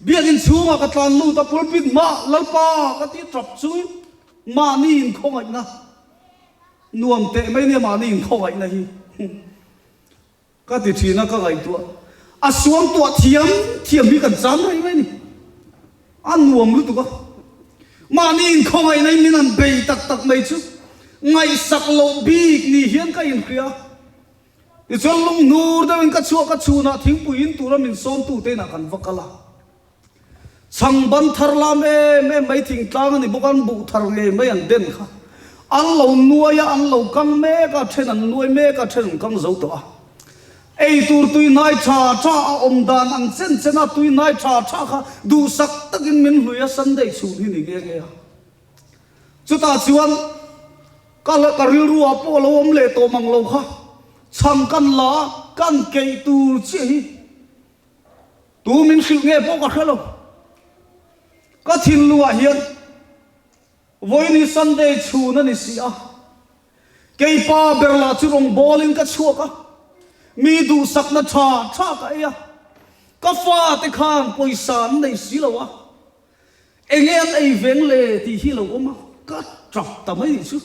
Biakinn chhungah ka tlan lut a, pulpit hmaah Lalpa ka ti tap chungin mahni inkhawngaihna nuam teh mai nia mahni inkhawngaihna hi ka ti thin a, ka ngaihtuah a suangtuah thiam thiam hi kan cham rei mai a ni, a nuam lutuk a, mahni inkhawngaihna in min han bei tak tak mai chu ngaihsak loh bik ni hian ka inhria. Tichuan lunghnur deuhin ka chhuak a, chhunah thingpui in tura min sawmtute inah kan va kal a. Chhang ban thar lam em em mai thingtlang a ni bawk a, an buh thar ngei mai an den kha. An lo nuai a, an lo kang mek a, then an nuai mek a, then an kang zo tawh a. Ei tur tuihnai tha tha a awm dan ang chen chen a, tuihnai tha tha kha duhsak takin min hlui a, Sunday chhun hi ni nghe nghe a. Chutah chuan ka ka rilru ah pawh lo awm leh tawh mang lo kha chhang kan la a, kan keih tur chiah hi tu min hrilh nge pawh ka hre lo. Ka thinlung ah hian vawiin hi Sunday chhun a ni si a, kei pa ber lah chu rawngbawlin ka chhuak a, mi duhsakna tha tha ka ei a, ka fate khan pawisa an nei si lo a, Enge an ei veng le tih hi lo awm a, ka tap ta mai nih chu.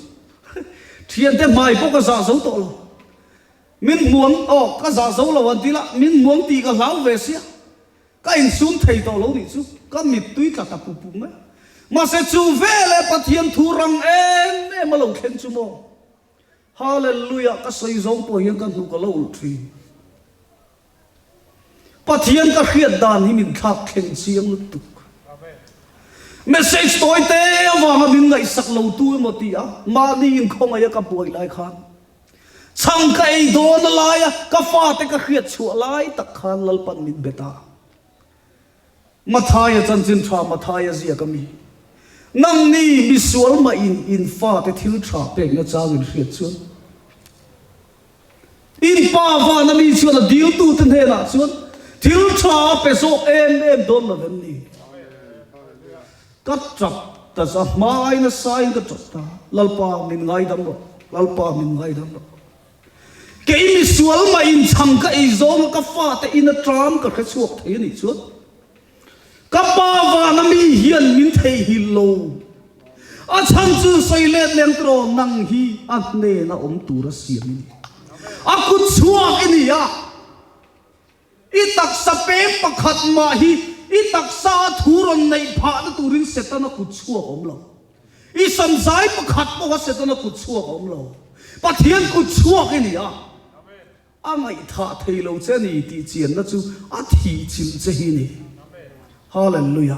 Thiante hmai pawh ka zah zo tawh lo. Min hmuang, aw ka zah zo lo an ti la, min hmuang tih ka hlau ve sia. Ka insum thei tawh lo nih chu, ka mittui tla ta pup pup mai a. Mahse chu veleh Pathian thu rang em em a lo thleng chu maw? Hallelujah ka sawi zawng pawh hian ka hnu ka lo ulh thin. Pathian ka hriat dan hi min thlak thleng chiang lutuk. Message tawi te avanga min ngaihsak lo tu emaw ti a, mahni inkhawngaih a ka buai lai khan chhang ka ei dawn a lai a, ka fate ka hriat chhuah lai tak khan Lalpan min bet a. Mathaia chanchin tha Mathaia ziak a mi. Nangni misual mah in in fate thil tha pekna chang in hriat chuan In pa vana mi chuan a diltute hnenah chuan thil tha a pe zawk em em dawn lo em ni? Ka tap ta za hmai nasain ka tap ta, Lalpa min ngaidam rawh, Lalpa min ngaidam rawh. Kei misual mah inchhang ka ei zawnga ka fate in a ṭam ka hre chhuak thei a nih chuan ka pa vana mi hian min theihnghilh lo. A chhan chu sawi let leng tawh nang hi a hnena awm tura siam i ni. A kut chhuak i ni a. I taksa peng pakhat mah hi i taksa a thu rawn neih phahna turin Setana kut chhuak a awm lo. I samzai pakhat pawha Setana kut chhuak a awm lo. Pathian kut chhuak i ni a. A ngaihthah thei lo che a ni tih chianna chu a thih chilh che hi ni. Hallelujah!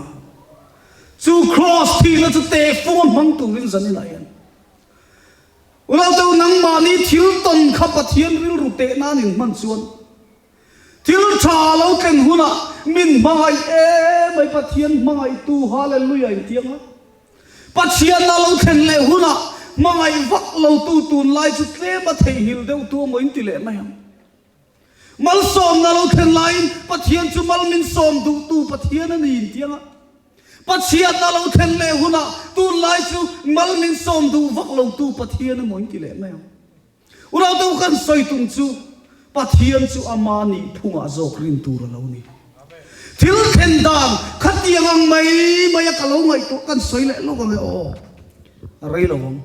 Chu Kraws thihna chu tehfung a hmang turin zanin ah hian Unaute u nangmahni thil tawn kha Pathian rilru teh nan in hman chuan thil tha a lo tlen hunah min hmangaih emai Pathian hmangaihtu Hallelujah in tiang a. Pathian a lo thlen leh hunah hmangaih vak lotu tunlai chu tlem a theihnghilh deuh tu emaw in ti leh mai ang. Malsawmna lo thlen laiin Pathian chu mal min sawm duhtu Pathian a ni in ti ang a. Pathian a lo thlen leh hunah tunlai chu mal min sawm duh vak lotu Pathian emaw in ti leh mai ang. Unau kan sawi tum chu Pathian chu ama nih phungah zawk rin tur a lo ni. Thil thlen dan khatiang ang mai mai a ka lo ngaihtuah kan sawi leh lawk ang e aw. A rei lo ang.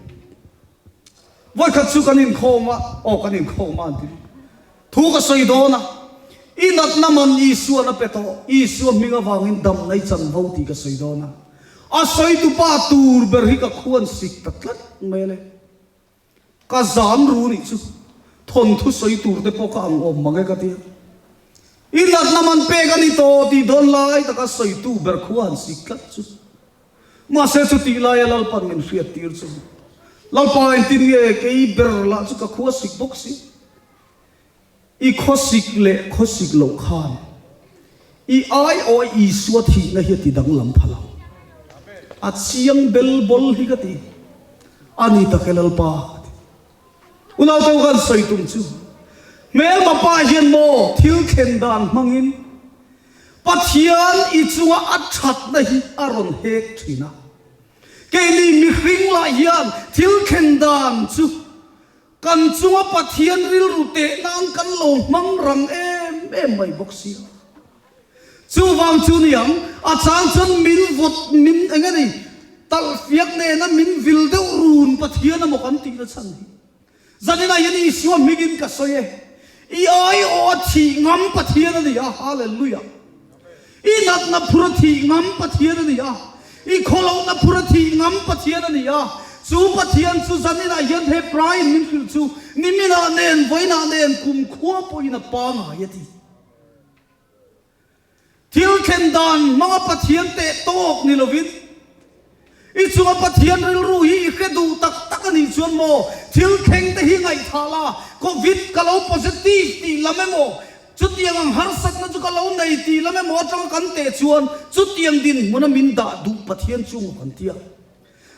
Vawikhat chu kan inkhawm a, aw kan inkhawm a an ti. Thu ka sawi dawn a, i natna man Isuan a pe tawh, Isua hming avangin damna i chanvo tih ka sawi dawn a. A sawitupa tur ber hi ka khuan sik ta tlat mai a le. Ka zam ru nih chu thawnthu sawi tur te pawh ka ang awm mang e ka tia. I natna man pek a ni tawh tih dawn lai taka sawitu ber khua han sik tlat chu. Mahse chutih laia Lalpan min hriat tir chu Lalpa engtin nge kei ber lah chu ka khua sik bawk si. I khawsik leh khawsik loh khan i aiawh a Isua thihna hi a ti danglam pha lo. A chiang bel bawl hi ka ti. A ni tak e Lalpa ka ti. Unau kan sawi tum chu hmelma pa hian maw thil thlen dan hmangin Pathian i chunga a thatna hi a rawn hek thin a. Keini mihring lah hian thil thlen dan chu Kan chunga Pathian rilru teh nan kan lo hmang rang em em mai bawk si a. Chuvang chu niang, a chang chuan min vawt min eng a ni, talhfiak nena min vil deuh run Pathian emaw kan tihna chhan hi. Zaninah hian Isua hmingin ka sawi e, i aiawh a thih ngam Pathian a ni a, Hallelujah! I natna phur a thih ngam Pathian a ni a, i khawlohna phur a thih ngam Pathian a ni a. Chu Pathian chu zaninah hian he Prime min hrilh chu niminah nen vawiinah nen kumkhua pawhin a pangai a ti. Thil thlen dan hmanga Pathian teh tawk ni lovin i chunga Pathian rilru hi i hre duh tak tak a nih chuan maw thil thleng te hi ngaihthah la, Covid ka lo positive tih lam emaw, chutiang ang harsatna chu ka lo nei tih lam emaw atanga kan teh chuan chutiang dinhmuna min dah duh Pathian chu maw kan ti a.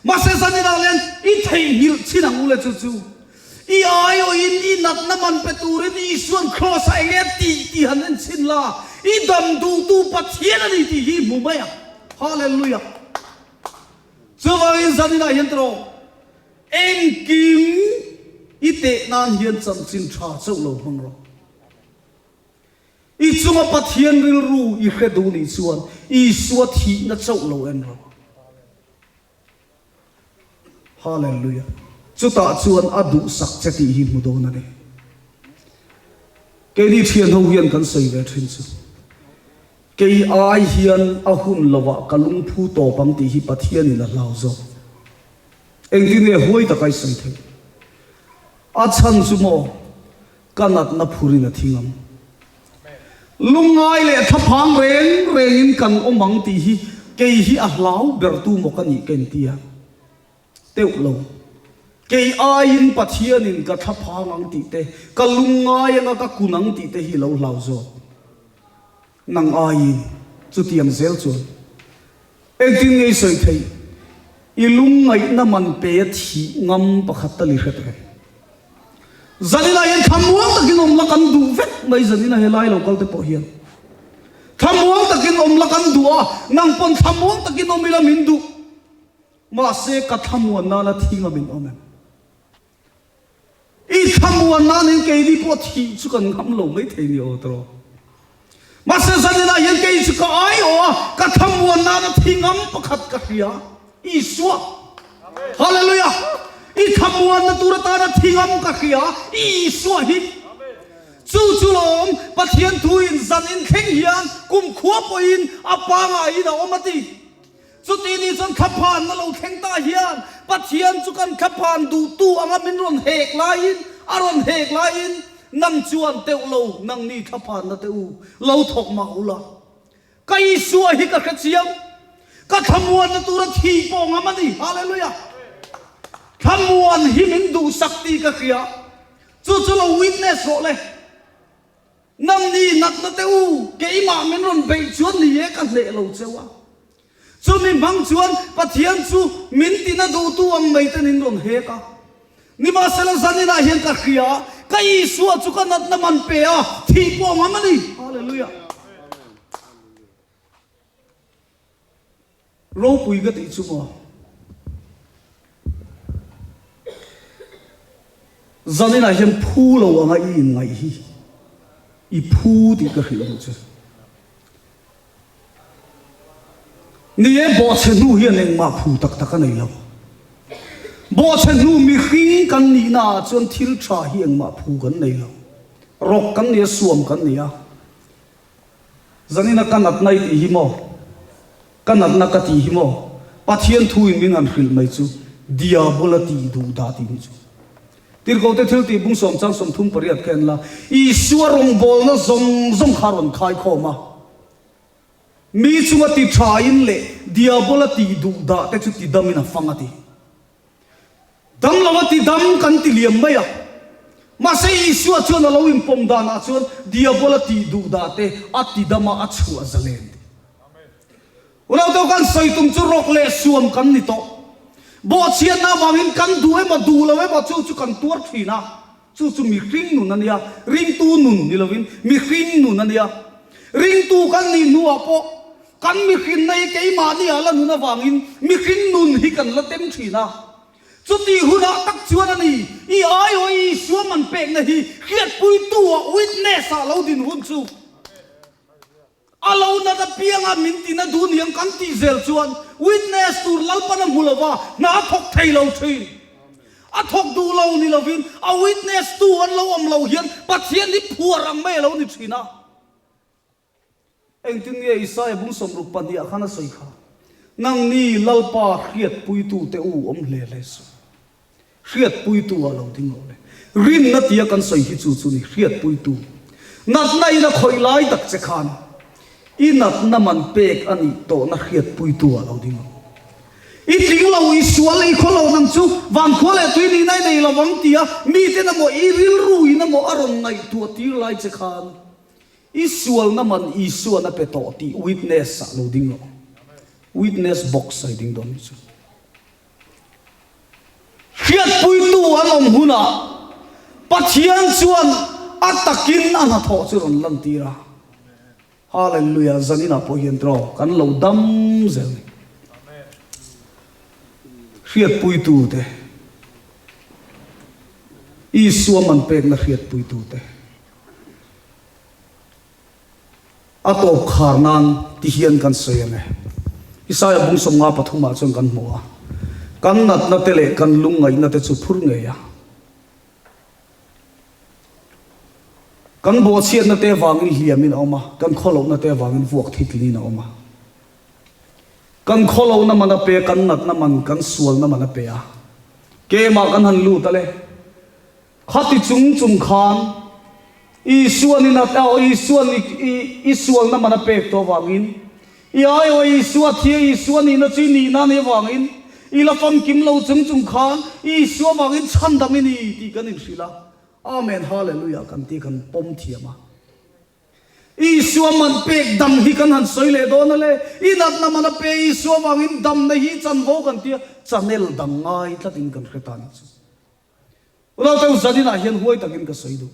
Mahse zaninah len i theihnghilh chin ang u le chu chu i aiawhin i natna man pe turin Isuan Kraws ah enge tih tih han en chhin la, i dam duhtu Pathian a ni tih hi i hmu mai ang. Hallelujah! Chuvangin zaninah hian tawh engkim i teh nan hian chanchin tha chauh lo hmang rawh. I chunga Pathian rilru i hre duh nih chuan Isua thihna chauh lo en rawh. Hallelujah! Chutah chuan a duhsak che tih hi hmu dawn a ni. Keini thian ho hian kan sawi ve thin chu, kei ai hian a hun lovah ka lungphu tawp ang tih hi Pathianin a hlau zawk. Engtin nge huai taka i sawi theih? A chhan chu maw? Ka natna phurin a thi ngam. Lungngai leh thlaphang reng rengin kan awm ang tih hi kei hi a hlau bertu maw ka nih ka inti a. Teuh lo. Kei aiin Pathianin ka thlaphang ang tih te, ka lungngai anga ka kun ang tih te hi lo hlau zawk. Nang aiin chutiang zel chuan engtin nge i sawi theih? I lungngaihna man pe a thih ngam pakhat tal i hre teh. Zaninah hian thlamuang takin awm la kan duh vek mai zaninah helai lo kal te pawh hian thlamuang takin awm la kan duh a, nang pawn thlamuang takin awm ila min duh. Mahse ka thlamuan nana thi ngam in awm em? I thlamuan nanin keini pawh thih chu kan ngam lo mai thei ni aw tawh. Mahse zaninah hian kei chu ka aiawh a, ka thlamuan nana thi ngam pakhat ka hria, Isua. Hallelujah! I thlamuanna tur atana thi ngam ka hria, Isua hi. Chu chu lawm Pathian thuin zan in thleng hian kum khua pawhin a pangaiin a awm a ti. Chuti ni chuan thlaphan na lo thleng ta hian Pathian chu kan thlaphan duhtu anga min rawn hek laiin a rawn hek laiin nang chuan teuh lo nang ni thlaphan na te u lo thawk mah ula. Ka Isua hi ka hre chiang. Ka thlamuanna tura thi pawh ngam a ni. Hallelujah! Thlamuan hi min duhsak tih ka hria. Chu chu lo witness rawh le. Nangni natna te u, keimah min rawn beih chuan ni e ka hneh lo cheu a. Chumi hmang chuan Pathian chu min tina duhtu ang mai ten in rawn hek a. Nimahsela zaninah hian ka hria, ka Isua chu ka natna man pe a, thih pawh ngam a ni. Hallelujah. Ropui ka tih chu maw? Zaninah hian phu lo anga i inngaih hi i phu tih ka hrilh duh che. Ni e, bawhchhe hnu hian engmah phu tak tak a nei lo. Bawhchhe hnu mihring kan nihna ah chuan thil tha hi engmah phu kan nei lo. Rawk kan ni a, suam kan ni a. Zanina ka natna i tih hi maw? Ka natna ka tih hi maw? Pathian thuin min han hrilh mai chu Diabola tih duh dah tih ni chu. Tirhkohte thil tih bung sawm chang 38 kha en la, Isua rawngbawlna zawng zawng kha a rawn khai khawm a. Mi chunga ti thain leh Diabola tih duh dah te chu ti damin a fang a ti. Dam lo a ti dam kan ti liam mai a. Mahse Isua chuan a lo inpawm danah chuan Diabola tih duh dah te a ti dam a, a chhuah zalen ti. Unauteu kan sawi tum chu rawk leh suam kan ni tawh. Bawhchhiatna avangin kan duh emaw duh lo emaw chu chu kan tuar thin a. Chu chu mihring nun a nia, ringtu nun ni lovin mihring nun a nia. Ringtu kan nih hnuah pawh kan mihrinna hi keimahni ah la nun avangin mihring nun hi kan la tem thin a. Chutih hunah tak chuan a ni, i aiawh i Isua man pekna hi hriatpuitu ah, witness ah lo din hun chu. A lo nat apianga min tina duh niang kan tih zel chuan witness tur Lalpan a hmu lo va, hna a thawk thei lo thin. A thawk duh lo ni lovin a witness tu an lo awm lo hian Pathian hi phuar ang mai a lo ni thin a. Engtin nge Isaia bung 62 ah khan a sawi kha? Nangni Lalpa hriatpuitute u awm hle hle suh. Hriatpuitu ah lo ding lo le. Rinna tia kan sawi hi chu chu ni, hriatpuitu. Natna in a khawih lai tak che khan i natna man pek a nih tawhna hriatpuitu ah lo ding lo. I tling lo, i sual, i khaw lo nang chu vankhua leh tui nihna i nei lo vang tia miten emaw i rilru in emaw a rawn ngaihtuah tir lai che khan i sualna man Isuan a pe tawh tih witness ah lo ding lo. Witness box ah i ding dawn chu. Hriatpuitu an awm hunah Pathian chuan a takin a hnathawh chu rawn lantir a. Hallelujah! Zaninah pawh hian tiraw kan lo dam zel ni. Hriatpuitute, Isua man pekna hriatpuitute. A tawp khar nan ti hian kan sawi ang e. Isaia bung 53 ah chuan kan hmu a, kan natna te leh kan lungngaihna te chu phur ngei a. Kan bawhchhiatna te avangin hliamin a awm a, kan khawlohna te avangin vuak thitlinin a awm a. Kan khawlohna man a pe a, kan natna man, kan sualna man a pe a. Keimah kan han lut a le. Khati chung chung khan Isuan i nat a, Isuan i i sualna man a pek tawh avangin, i aiawh Isua thi a, Isua nihna chu i nihna a nih avangin, i la famkim lo chung chung khan Isua avangin chhandam i ni tih kan inhrilh a. Amen Hallelujah kan tih kan pawm thiam a. Isua man pek dam hi kan han sawi leh dawn a le. I natna man a pe Isua avangin damna hi chanvo kan tia channel dang ngai tlatin kan hre ta nih chu. Unau zaninah hian huai takin ka sawi duh.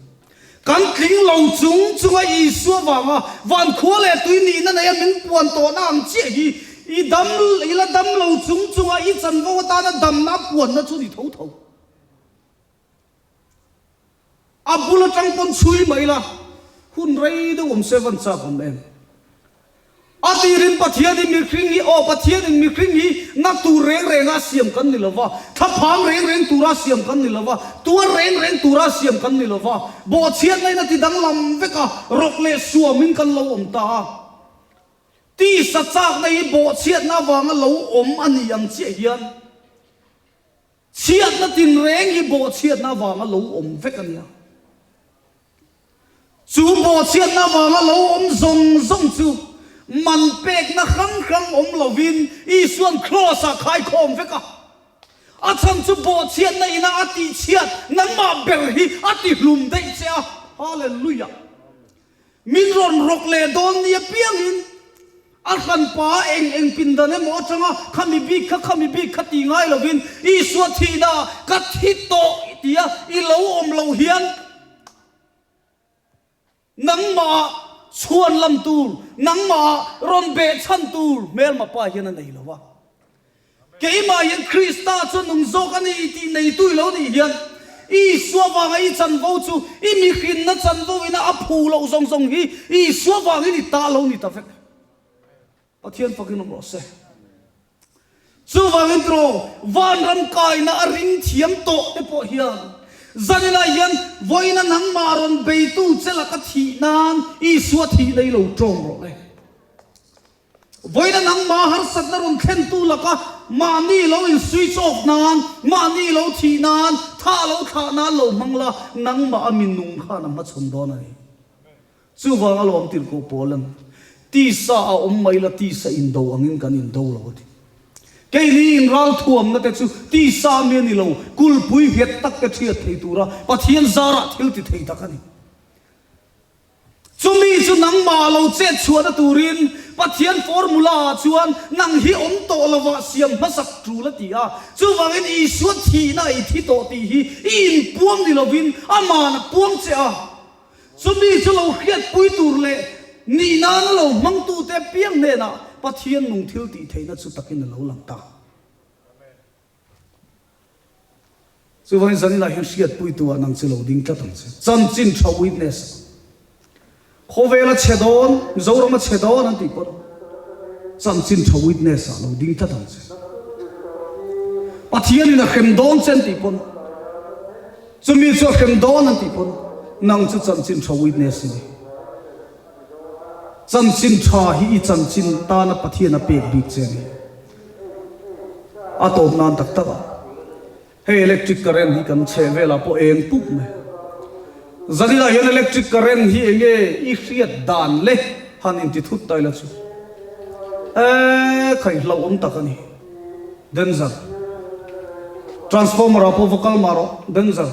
Kan tling lo chung chunga Isua vanga van khua leh tui nihna neia min puan tawhna ang chiah hi i dam, i la dam lo chung chunga i chanvo atana damna puanna chu ni tho tho. A bul atang pawn chhui mai la, hun rei deuh awm se van chak awm em? A tirin Pathianin mihring hi, aw, Pathianin mihring hi na tur reng renga siam kan ni lo va, thlaphang reng reng tura siam kan ni lo va, tuar reng reng tura siam kan ni lo va, bawhchhiatna in a ti danglam vek a, rawk leh suamin kan lo awm ta a. Tisa chakna hi bawhchhiatna avanga lo awm a ni ang chiah hian chhiatna tinreng hi bawhchhiatna avanga lo awm vek a nia. Chu bawhchhiatna avanga lo awm zawng zawng chu man pekna hrang hrang awm lovin Isua'n Kraws-ah khaikhawm vek a. A chhan chu bawhchhiatna ina a tihchhiat nangmah ber hi a tihlum daih che a. Hallelujah! Min rawn rawk leh dawn ni apiangin a hranpa eng eng pindan emaw atanga khami bik kha khami bik kha ti ngai lovin Isua thihna ka thi tawh tia i lo awm loh hian nangmah chhuan lam tur, nangmah rawn behchhan tur hmelma pa hian a nei lo a. Keimah hian Krista chu nung zawk a ni tih neitu i lo nih hian, Isua vanga i chanvo chu i mihrinna chanvo ina a phu loh zawng zawng hi Isua vangin i ta lo ni ta vek. Pathian fakin awm rawh se. Chuvangin tiraw, vanram kaina a ring thiam tawh te pawh hian zaninah hian vawiina nangmah rawn beitu che laka thih nan Isua thihna i lo tawng rawh le. Vawiina nangmah harsatna rawn thlentu laka mahni lo in switch off nan, mahni lo thih nan, thah lo thlah nan lo hmang la, nangmah a minung khan a hmachhawn dawn a ni. Chuvang a lawm tirhkoh pawl an tisa a awm mai la tisa indo angin kan indo lo a ti. Keini inralthuamna te chu tisa mi a ni lo, kulpui nghet tak te thiat thei tura Pathian zarah thil ti thei tak a ni. Chumi chu nangmah lo chet chhuahna turin Pathian formula ah chuan nang hi awm tawh lovah siam hmasak tul a ti a. Chuvangin Isua thihna i thi tawh tih hi i inpuang ni lovin Aman a puang che a. Chumi chu lo hriatpui tur leh nih nana lo hmangtute piang hnenah Pathian nung thil tih theihna chu takin a lo lang ta. Chuvangin zaninah hian hriatpuitu ah nang chu lo ding tlat ang che. Chanchin tha witness ah. Khawvel a chhe dawn, Mizoram a chhe dawn an tih pawn chanchin tha witness ah lo ding tlat ang che. Pathian in a hrem dawn che an tih pawn chumi chu a hrem dawn an tih pawn nang chu chanchin tha witness i ni. Chanchin tha hi i chanchin tana Pathian a pek bik che a ni. A tawp nan tak tak a, hei electric current hi kan chheh velah pawh eng pup mai. Zaninah hian electric current hi enge i hriat dan le han inti thut ta ila chu e khaih hlauh awm tak a ni. Danger. Transformer ah pawh va kal mah rawh, danger.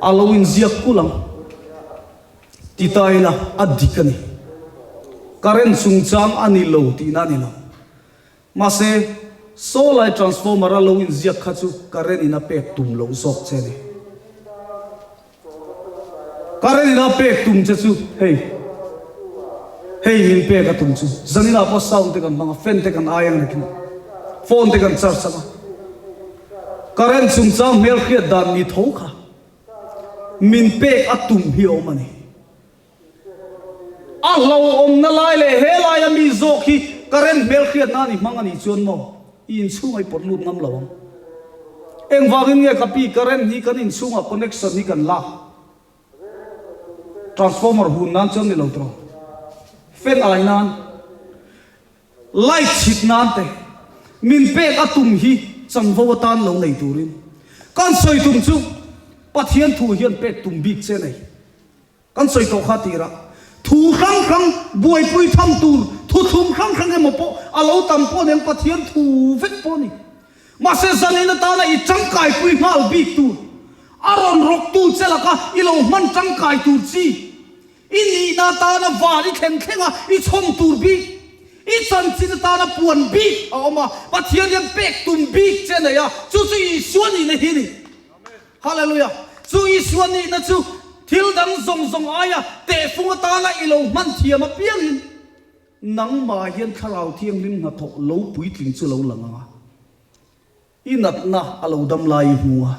A lo inziak kulh ang. Ti ta ila a dik a ni. Current chungchang a ni lo tihna a ni lo. Mahse, saw lai transformer a lo inziak kha chu current in a pek tum loh zawk che a ni. Current in a pek tum che chu hei, hei min pek a tum chu. Zaninah pawh sound te kan hmang a, fan te kan ai ang nakin phone te kan charge ang a. Current chungchang hmelhriat dan ni tho kha min pek a tum hi a awm a ni. A hlauhawmna lai leh he laia mi zawk hi current hmelhriat nan i hmang a nih chuan maw i inchhungah i pawt lut ngam lo ang. Engvangin nge ka pi current hi kan inchhungah connection hi kan lak? Transformer hun nan chuan ni lo tawh. Fan ai nan. Light chhit nan te min pek a tum hi chanvo atan lo nei turin kan sawi tum chu Pathian thu hian pek tum bik che nei. Kan sawi tawh kha tirah thu hrang hrang buaipui tham tur thu thlum hrang hrang emaw pawh a lo tam pawh nen Pathian thu vek pawh a ni. Mahse zanin atana i tangkaipui nghal bik tur a rawn rawktu che laka i lo hman tangkai tur chi I nihna atana van i thlen thleng a, i chhawm tur bik, i chanchin atana puan bik a awm a, Pathian hian pek tum bik che a nei a, chu chu Isua nihna hi a ni. Hallelujah! Chu Isua nihna chu thil dang zawng zawng aia tehfung atana i lo hman thiam apiangin nangmah hian Thlarau Thianghlim hnathawh lo puitling chu lo lang ang a. I natna a lo dam lai i hmu a,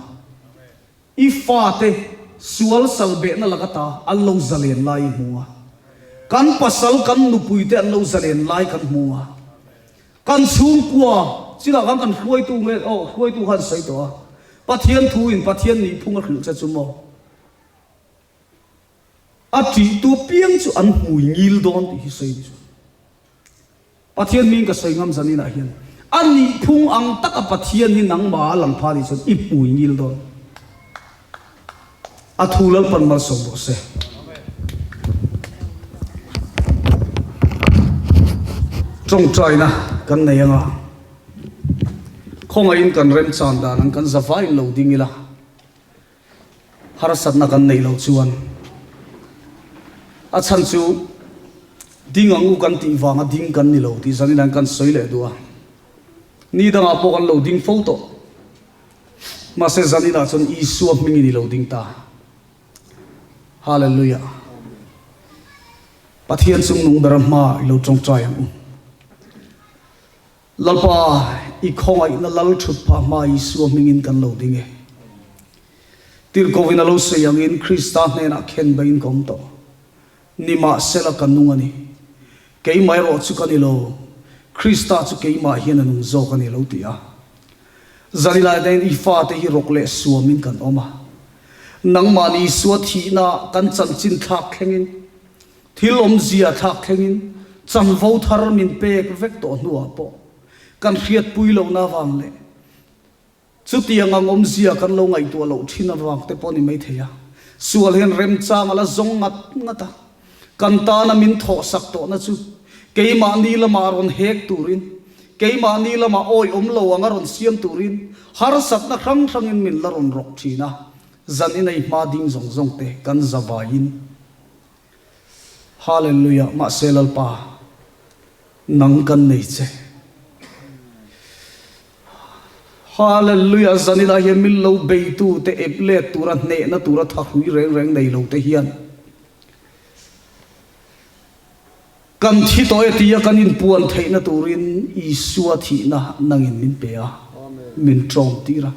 i fate sual salbehna lak ata an lo zalen lai i hmu a. Kan pasal kan nupui te an lo zalen lai kan hmu a. Kan chhungkua chinah khan kan hruaitu nge aw hruaitu khan sawi tawh a. Pathian thu in Pathian nihphung a hrilh che chu maw? A ṭihtu piang chu an hmui ngil dawn tih hi sawi ni chu. Pathian hming ka sawi ngam zanin ah hian a nihphung ang taka Pathian hi nangmah a lang pha nih chuan i hmui ngil dawn. A thu Lalpan malsawm rawh se. Tawngtaina kan nei anga khawngaihin kan remchan dan ang kan zavaiin lo ding ila. Harsatna kan neih loh chuan a chhan chu ding ang u kan tih vanga ding kan ni lo tih zanin an kan sawi leh duh a. Ni dangah pawh kan lo ding fo tawh. Mahse zaninah chuan Isua hmingin i lo ding ta. Hallelujah. Pathian chung nung bera hma i lo tawngtai ang u. Lalpa, i khawngaihna lal thut phah hma Isua hmingin kan lo ding e. Tirhkohin a lo sawi angin Krista hnenah khen baiin ka awm tawh. Nimahsela ka nung a ni. Keimah erawh chu ka ni lo, Krista chu keimah hian a nung zawk a ni lo ti a. Zanilai dahin i fate hi rawk leh suamin kan awm a. Nangmahni Isua thihnaah kan chanchin thlak thlengin, Thil awmzia thlak thlengin chanvo thar min pek vek tawh hnuah pawh kan hriatpui lohna avang leh chutiang ang awmzia kan lo ngaihtuah loh thin avang te pawh ni maithei a, sual hian remchang a la zawng ngat ngat a, kan tana min thawhsak tawhna chu keimahni lamah rawn hek turin, keimahni lamah awihawm lo anga rawn siam turin harsatna hrang hrangin min la rawn rawk thin a, zan inei hma ding zawng zawng te kan zavaiin. Hallelujah mahse Lalpa nang kan nei che. Hallelujah zanina hian min lo beitu te ep let tura hnehna tura thahrui reng reng nei lo te hian kan thi tawh e tia kan inpuan theihna turin Isua thihna nangin min pe a, min tawm tir a.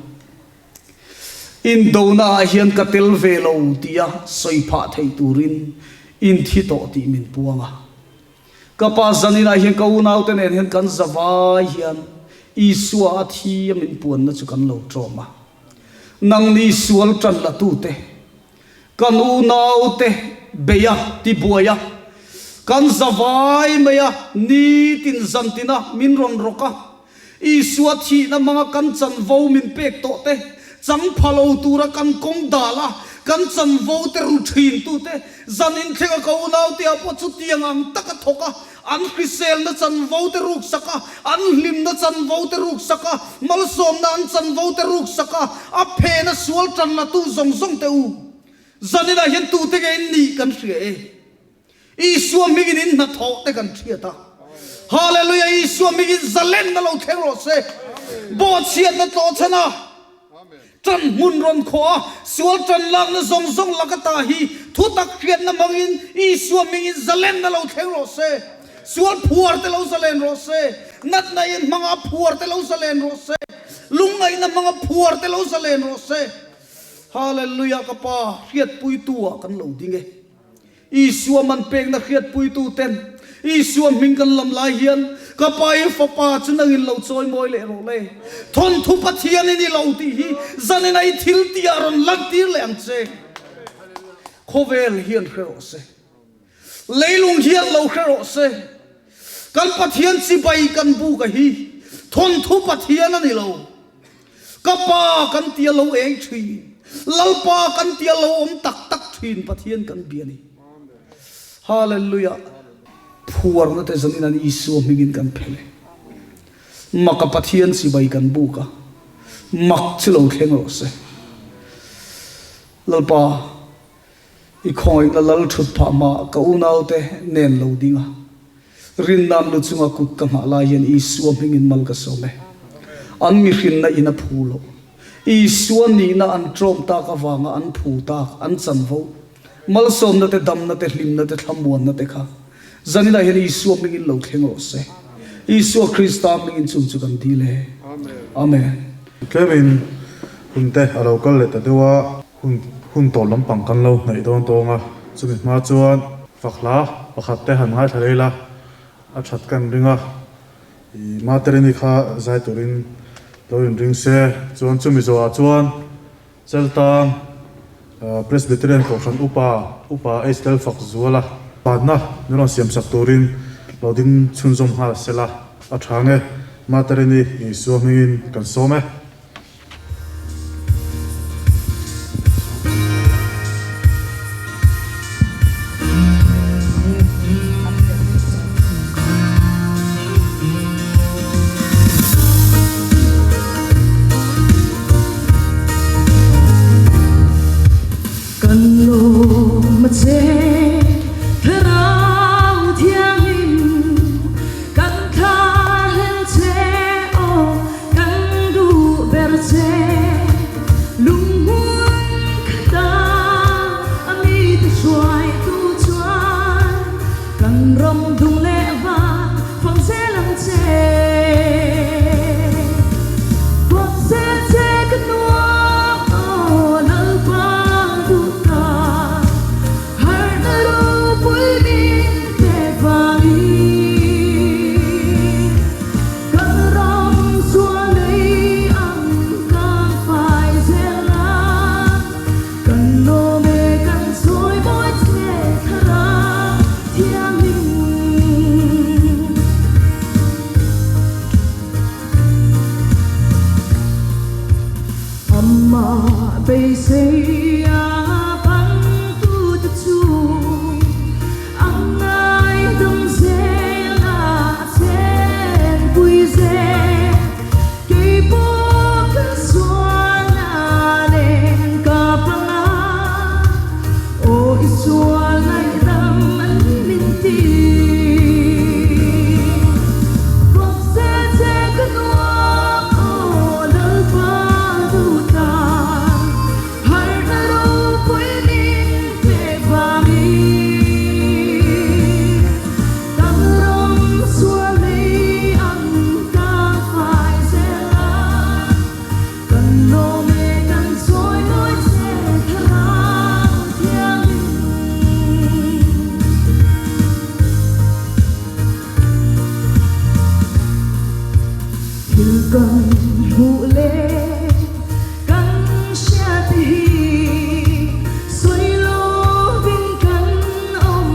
Indona ah hian ka tel ve lo tia sawi phah theih turin in thi tawh tih min puang a. Ka pa zaninah hian ka unaute nen hian kan zavai hian Isua a thi a min puanna chu kan lo ṭawm a. Nangni sual ṭan la tute, kan unaute bei a, tibuai a, kan zavai mai a, nitin zantina min rawn rawk a, Isua thihna hmanga kan chanvo min pek tawh te, chang pha lo tura kan kawng dal a, kan chanvo te ru thin tu te, zan inthlenga ka unaute ah pawh chutiang ang taka thawk a, an hriselna chanvo te ruksak a, an hlimna chanvo te ruksak a, malsawmna an chanvo te ruksak a, a phena sual tan la tu zawng zawng te u, zaninah hian tute nge in nih kan hria e. Isua hmingin in hnathawh te kan hriat a. Hallelujah Isua hmingin zalenna lo thleng rawh se. Bawhchhiatna tlawhchhan a, tan hmun rawn khawh a, sual tan lakna zawng zawng laka ta hi thutak hriatna hmangin Isua hmingin zalenna lo thleng rawh se. Sual phuar te lo zalen rawh se. Natna in hmanga phuar te lo zalen rawh se. Lungngaihna hmanga phuar te lo zalen rawh se. Hallelujah ka Pa hriatpuitu ah kan lo ding e. Isua man pekna hriatpuitu ten Isua hming kan lam lai hian ka Pa i Fapa chu nangin lo chawi mawi leh rawh le. Thawnthu Pathian in i lo tih hi zanin a i thil tih ah rawn lantir leh ang che. Khawvel hian hre rawh se. Leilung hian lo hre rawh se. Kan Pathian chibai kan buk a hi thawnthu Pathian a ni lo. Ka Pa kan tia lo eng thin, Lalpa kan tia lo awm tak tak thin Pathian kan bia ni. Hallelujah. Phuarna te zanin an Isua hmingin kan phel e. Maka Pathian chibai kan buk a, mak chu lo thleng rawh se. Lalpa, I khawngaihna lal thut phah hma ka unaute nen lo ding a, rinnan lu chunga kut ka nghah lai hian Isua hmingin mal ka sawm e. An mihrinna in a phu loh. Isua nihna an ṭawm tak avanga an phu tak, an chanvo, malsawmna te, damna te, hlimna te, thlamuanna te kha zaninah hian Isua hmingin lo thleng rawh se. Isua Krista hmingin chung chu kan dil e. Amen. Tlemin hun te a lo kal leh ta deuh a. Hun hun tawh lampang kan lo hnaih dawn tawng a, chumi hma chuan fak hla. pakhat te han ngaithla leh ila a that ka inring a, ih Materini kha zai turin lo inring se chuan chumi zawhah chuan Cheltang Presbyterian Kohhran Upa Upa H Lalfak Zuala panna min rawn siam sak turin lo ding chhunzawm nghal sela a tha nge Materini Isua hmingin kan sawm e. Kan lawm a che Thlarau Thianghlim Kan thlahlel che aw kan duh ber che Lunghmun khata a mite hruaitu chuan Kan ram dung leh van fang zel ang che. Fak zel che ka nuam aw Lalpa duh ta. Harhna ropui min pek vangin. Kan ram sual nei ang kan fai zel a. Kan lawm e kan sawi mawi che thlarau thianghlim. Amah beisei a bangtute chu a ngaidam zel a chenpui zel. Kei pawh ka sual a leng ka panga, aw i sual ngaihdam an min ti. Fak se che ka nuam aw Lalpa duhta, harhna ropui min pek vangin. Kan ram sual lei ang ka fai zel a, kan lawm e kan chawi mawi che thlarau thianghlim. Thil kan hmuh leh kan hriat hi sawi lovin kan awm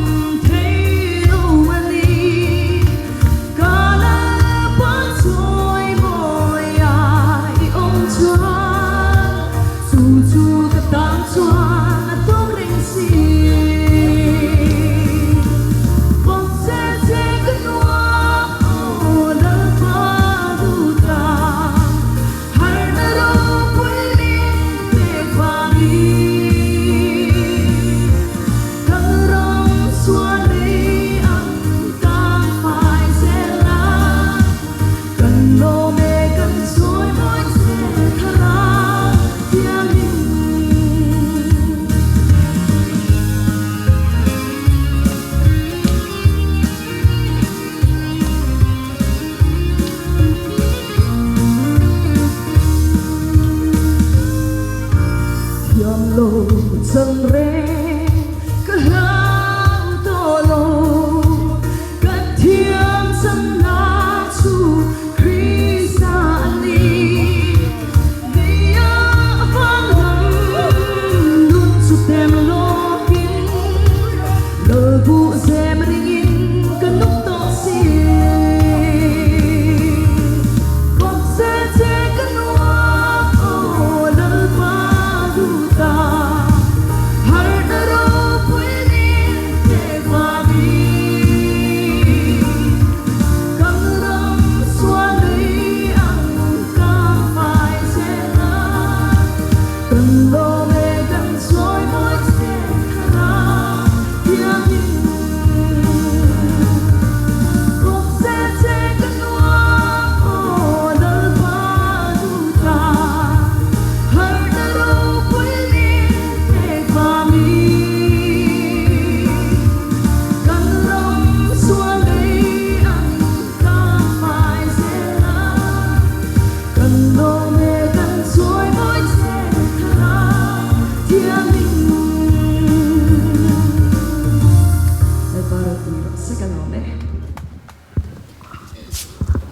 thei lo a ni. Ka Lalpa chawi mawi a i awm chuan chu chu ka tan chuan a tawk reng si. Fak che che ka nuam aw Lalpa duhta. Harhna ropui min pek vangin kan ram sual lei ang kan fai zel a, kan lawm e kan sawi mawi che thlarau thianghlim. Thiam lo chang reng ka hlau tawh lo, ka thiam changna chu Krista a ni. Leia vang lam nun chu tem lawkin Lalbuh zem ringin ka nung tawh si. Fak se che ka nuam aw Lalpa duhta. Harhna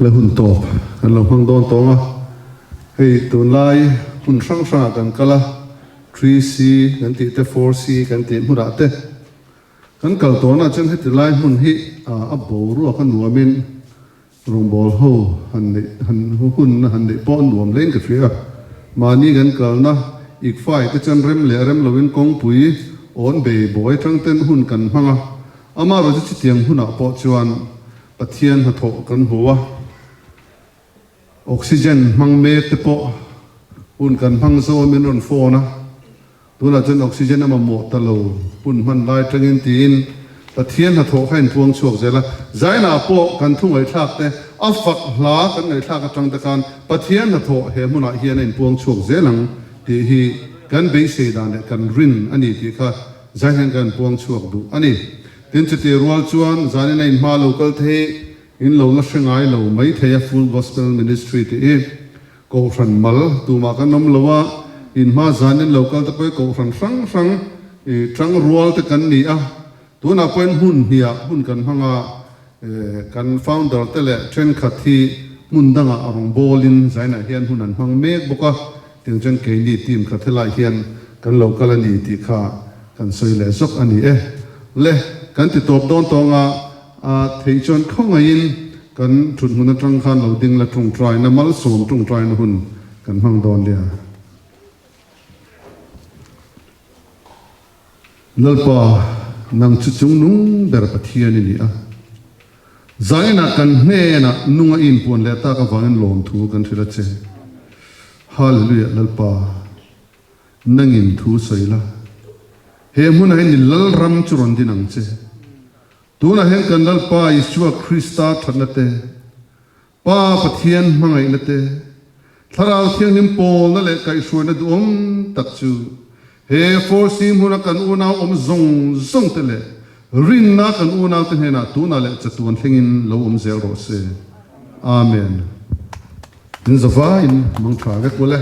Le hun tawp kan lo hmang dawn tawng a, hei tunlai hmun hrang hrangah kan kal a, 3C kan tih te 4C kan tih hmunah te kan kal tawnah chuan heti lai hmun hi a boruak a nuamin Rawngbawl ho han neih han hun han neih pawh nuam hlein ka hria. Mahni kan kalna ikfai te chuan rem leh rem loin kawngpui awn bei buai tang ten hun kan hmang a, amaherawhchu chutiang hunah pawh chuan Pathian hnathawh kan hmu a, oxygen hmang mek te pawh hun kan hmang zo a min rawn phone a. Tunah chuan oxygen a mamawh ta lo hun hman lai tangin tiin Pathian hnathawh kha inpuang chhuak zel a. Zainah pawh kan thu ngaihthlak te, a fak hla kan ngaihthlak atang te khan Pathian hnathawh he hmunah hian a inpuang chhuak zel ang tih hi kan beisei dan leh kan rin a ni tih kha zai hian kan inpuang chhuak duh a ni. Tin, chutih rual chuan zanin a inhma lo kal thei in lo la hre ngai lo mai thei a Full Gospel Ministry tih hi. Kohhran mal tumah kan awm lo a, inhma zanin lo kal te pawh hi kohhran hrang hrang i tang rual te kan ni a, tunah pawhin hmun hniah hun kan hmang a, kan founder te leh thenkhat hi hmun dangah a rawn bawlin zainah hian hun an hmang mek bawk a, tiang chuan keini team khat helai hian kan lo kal a ni tih kha kan sawi leh zawk a ni e. Le, kan ti tawp dawn tawng a. A theih chuan khawngaihin kan thuthmun atang khan lo ding la tawngtaina malsawm tawngtaina hun kan hmang dawn nia. Lalpa, nang chu chungnung ber Pathian i ni a. Zainah kan hnenah nunga i inpuan leh tak avangin lawmthu kan hrilh a che. Hallelujah Lalpa. Nangin thu sawi la. He hmunah hian i Lalram chu rawn din ang che. Tunah hian kan Lalpa Isua Krista thatna te, Pa Pathian hmangaihna te, Thlarau Thianghlim pawlna leh kaihhruaina duhawm tak chu he Force hmuna kan unau awm zawng zawng te leh rinna kan unau te hnenah tunah leh chatuan thlengin lo awm zel rawh se. Amen. In zavaiin mang tha vek ule.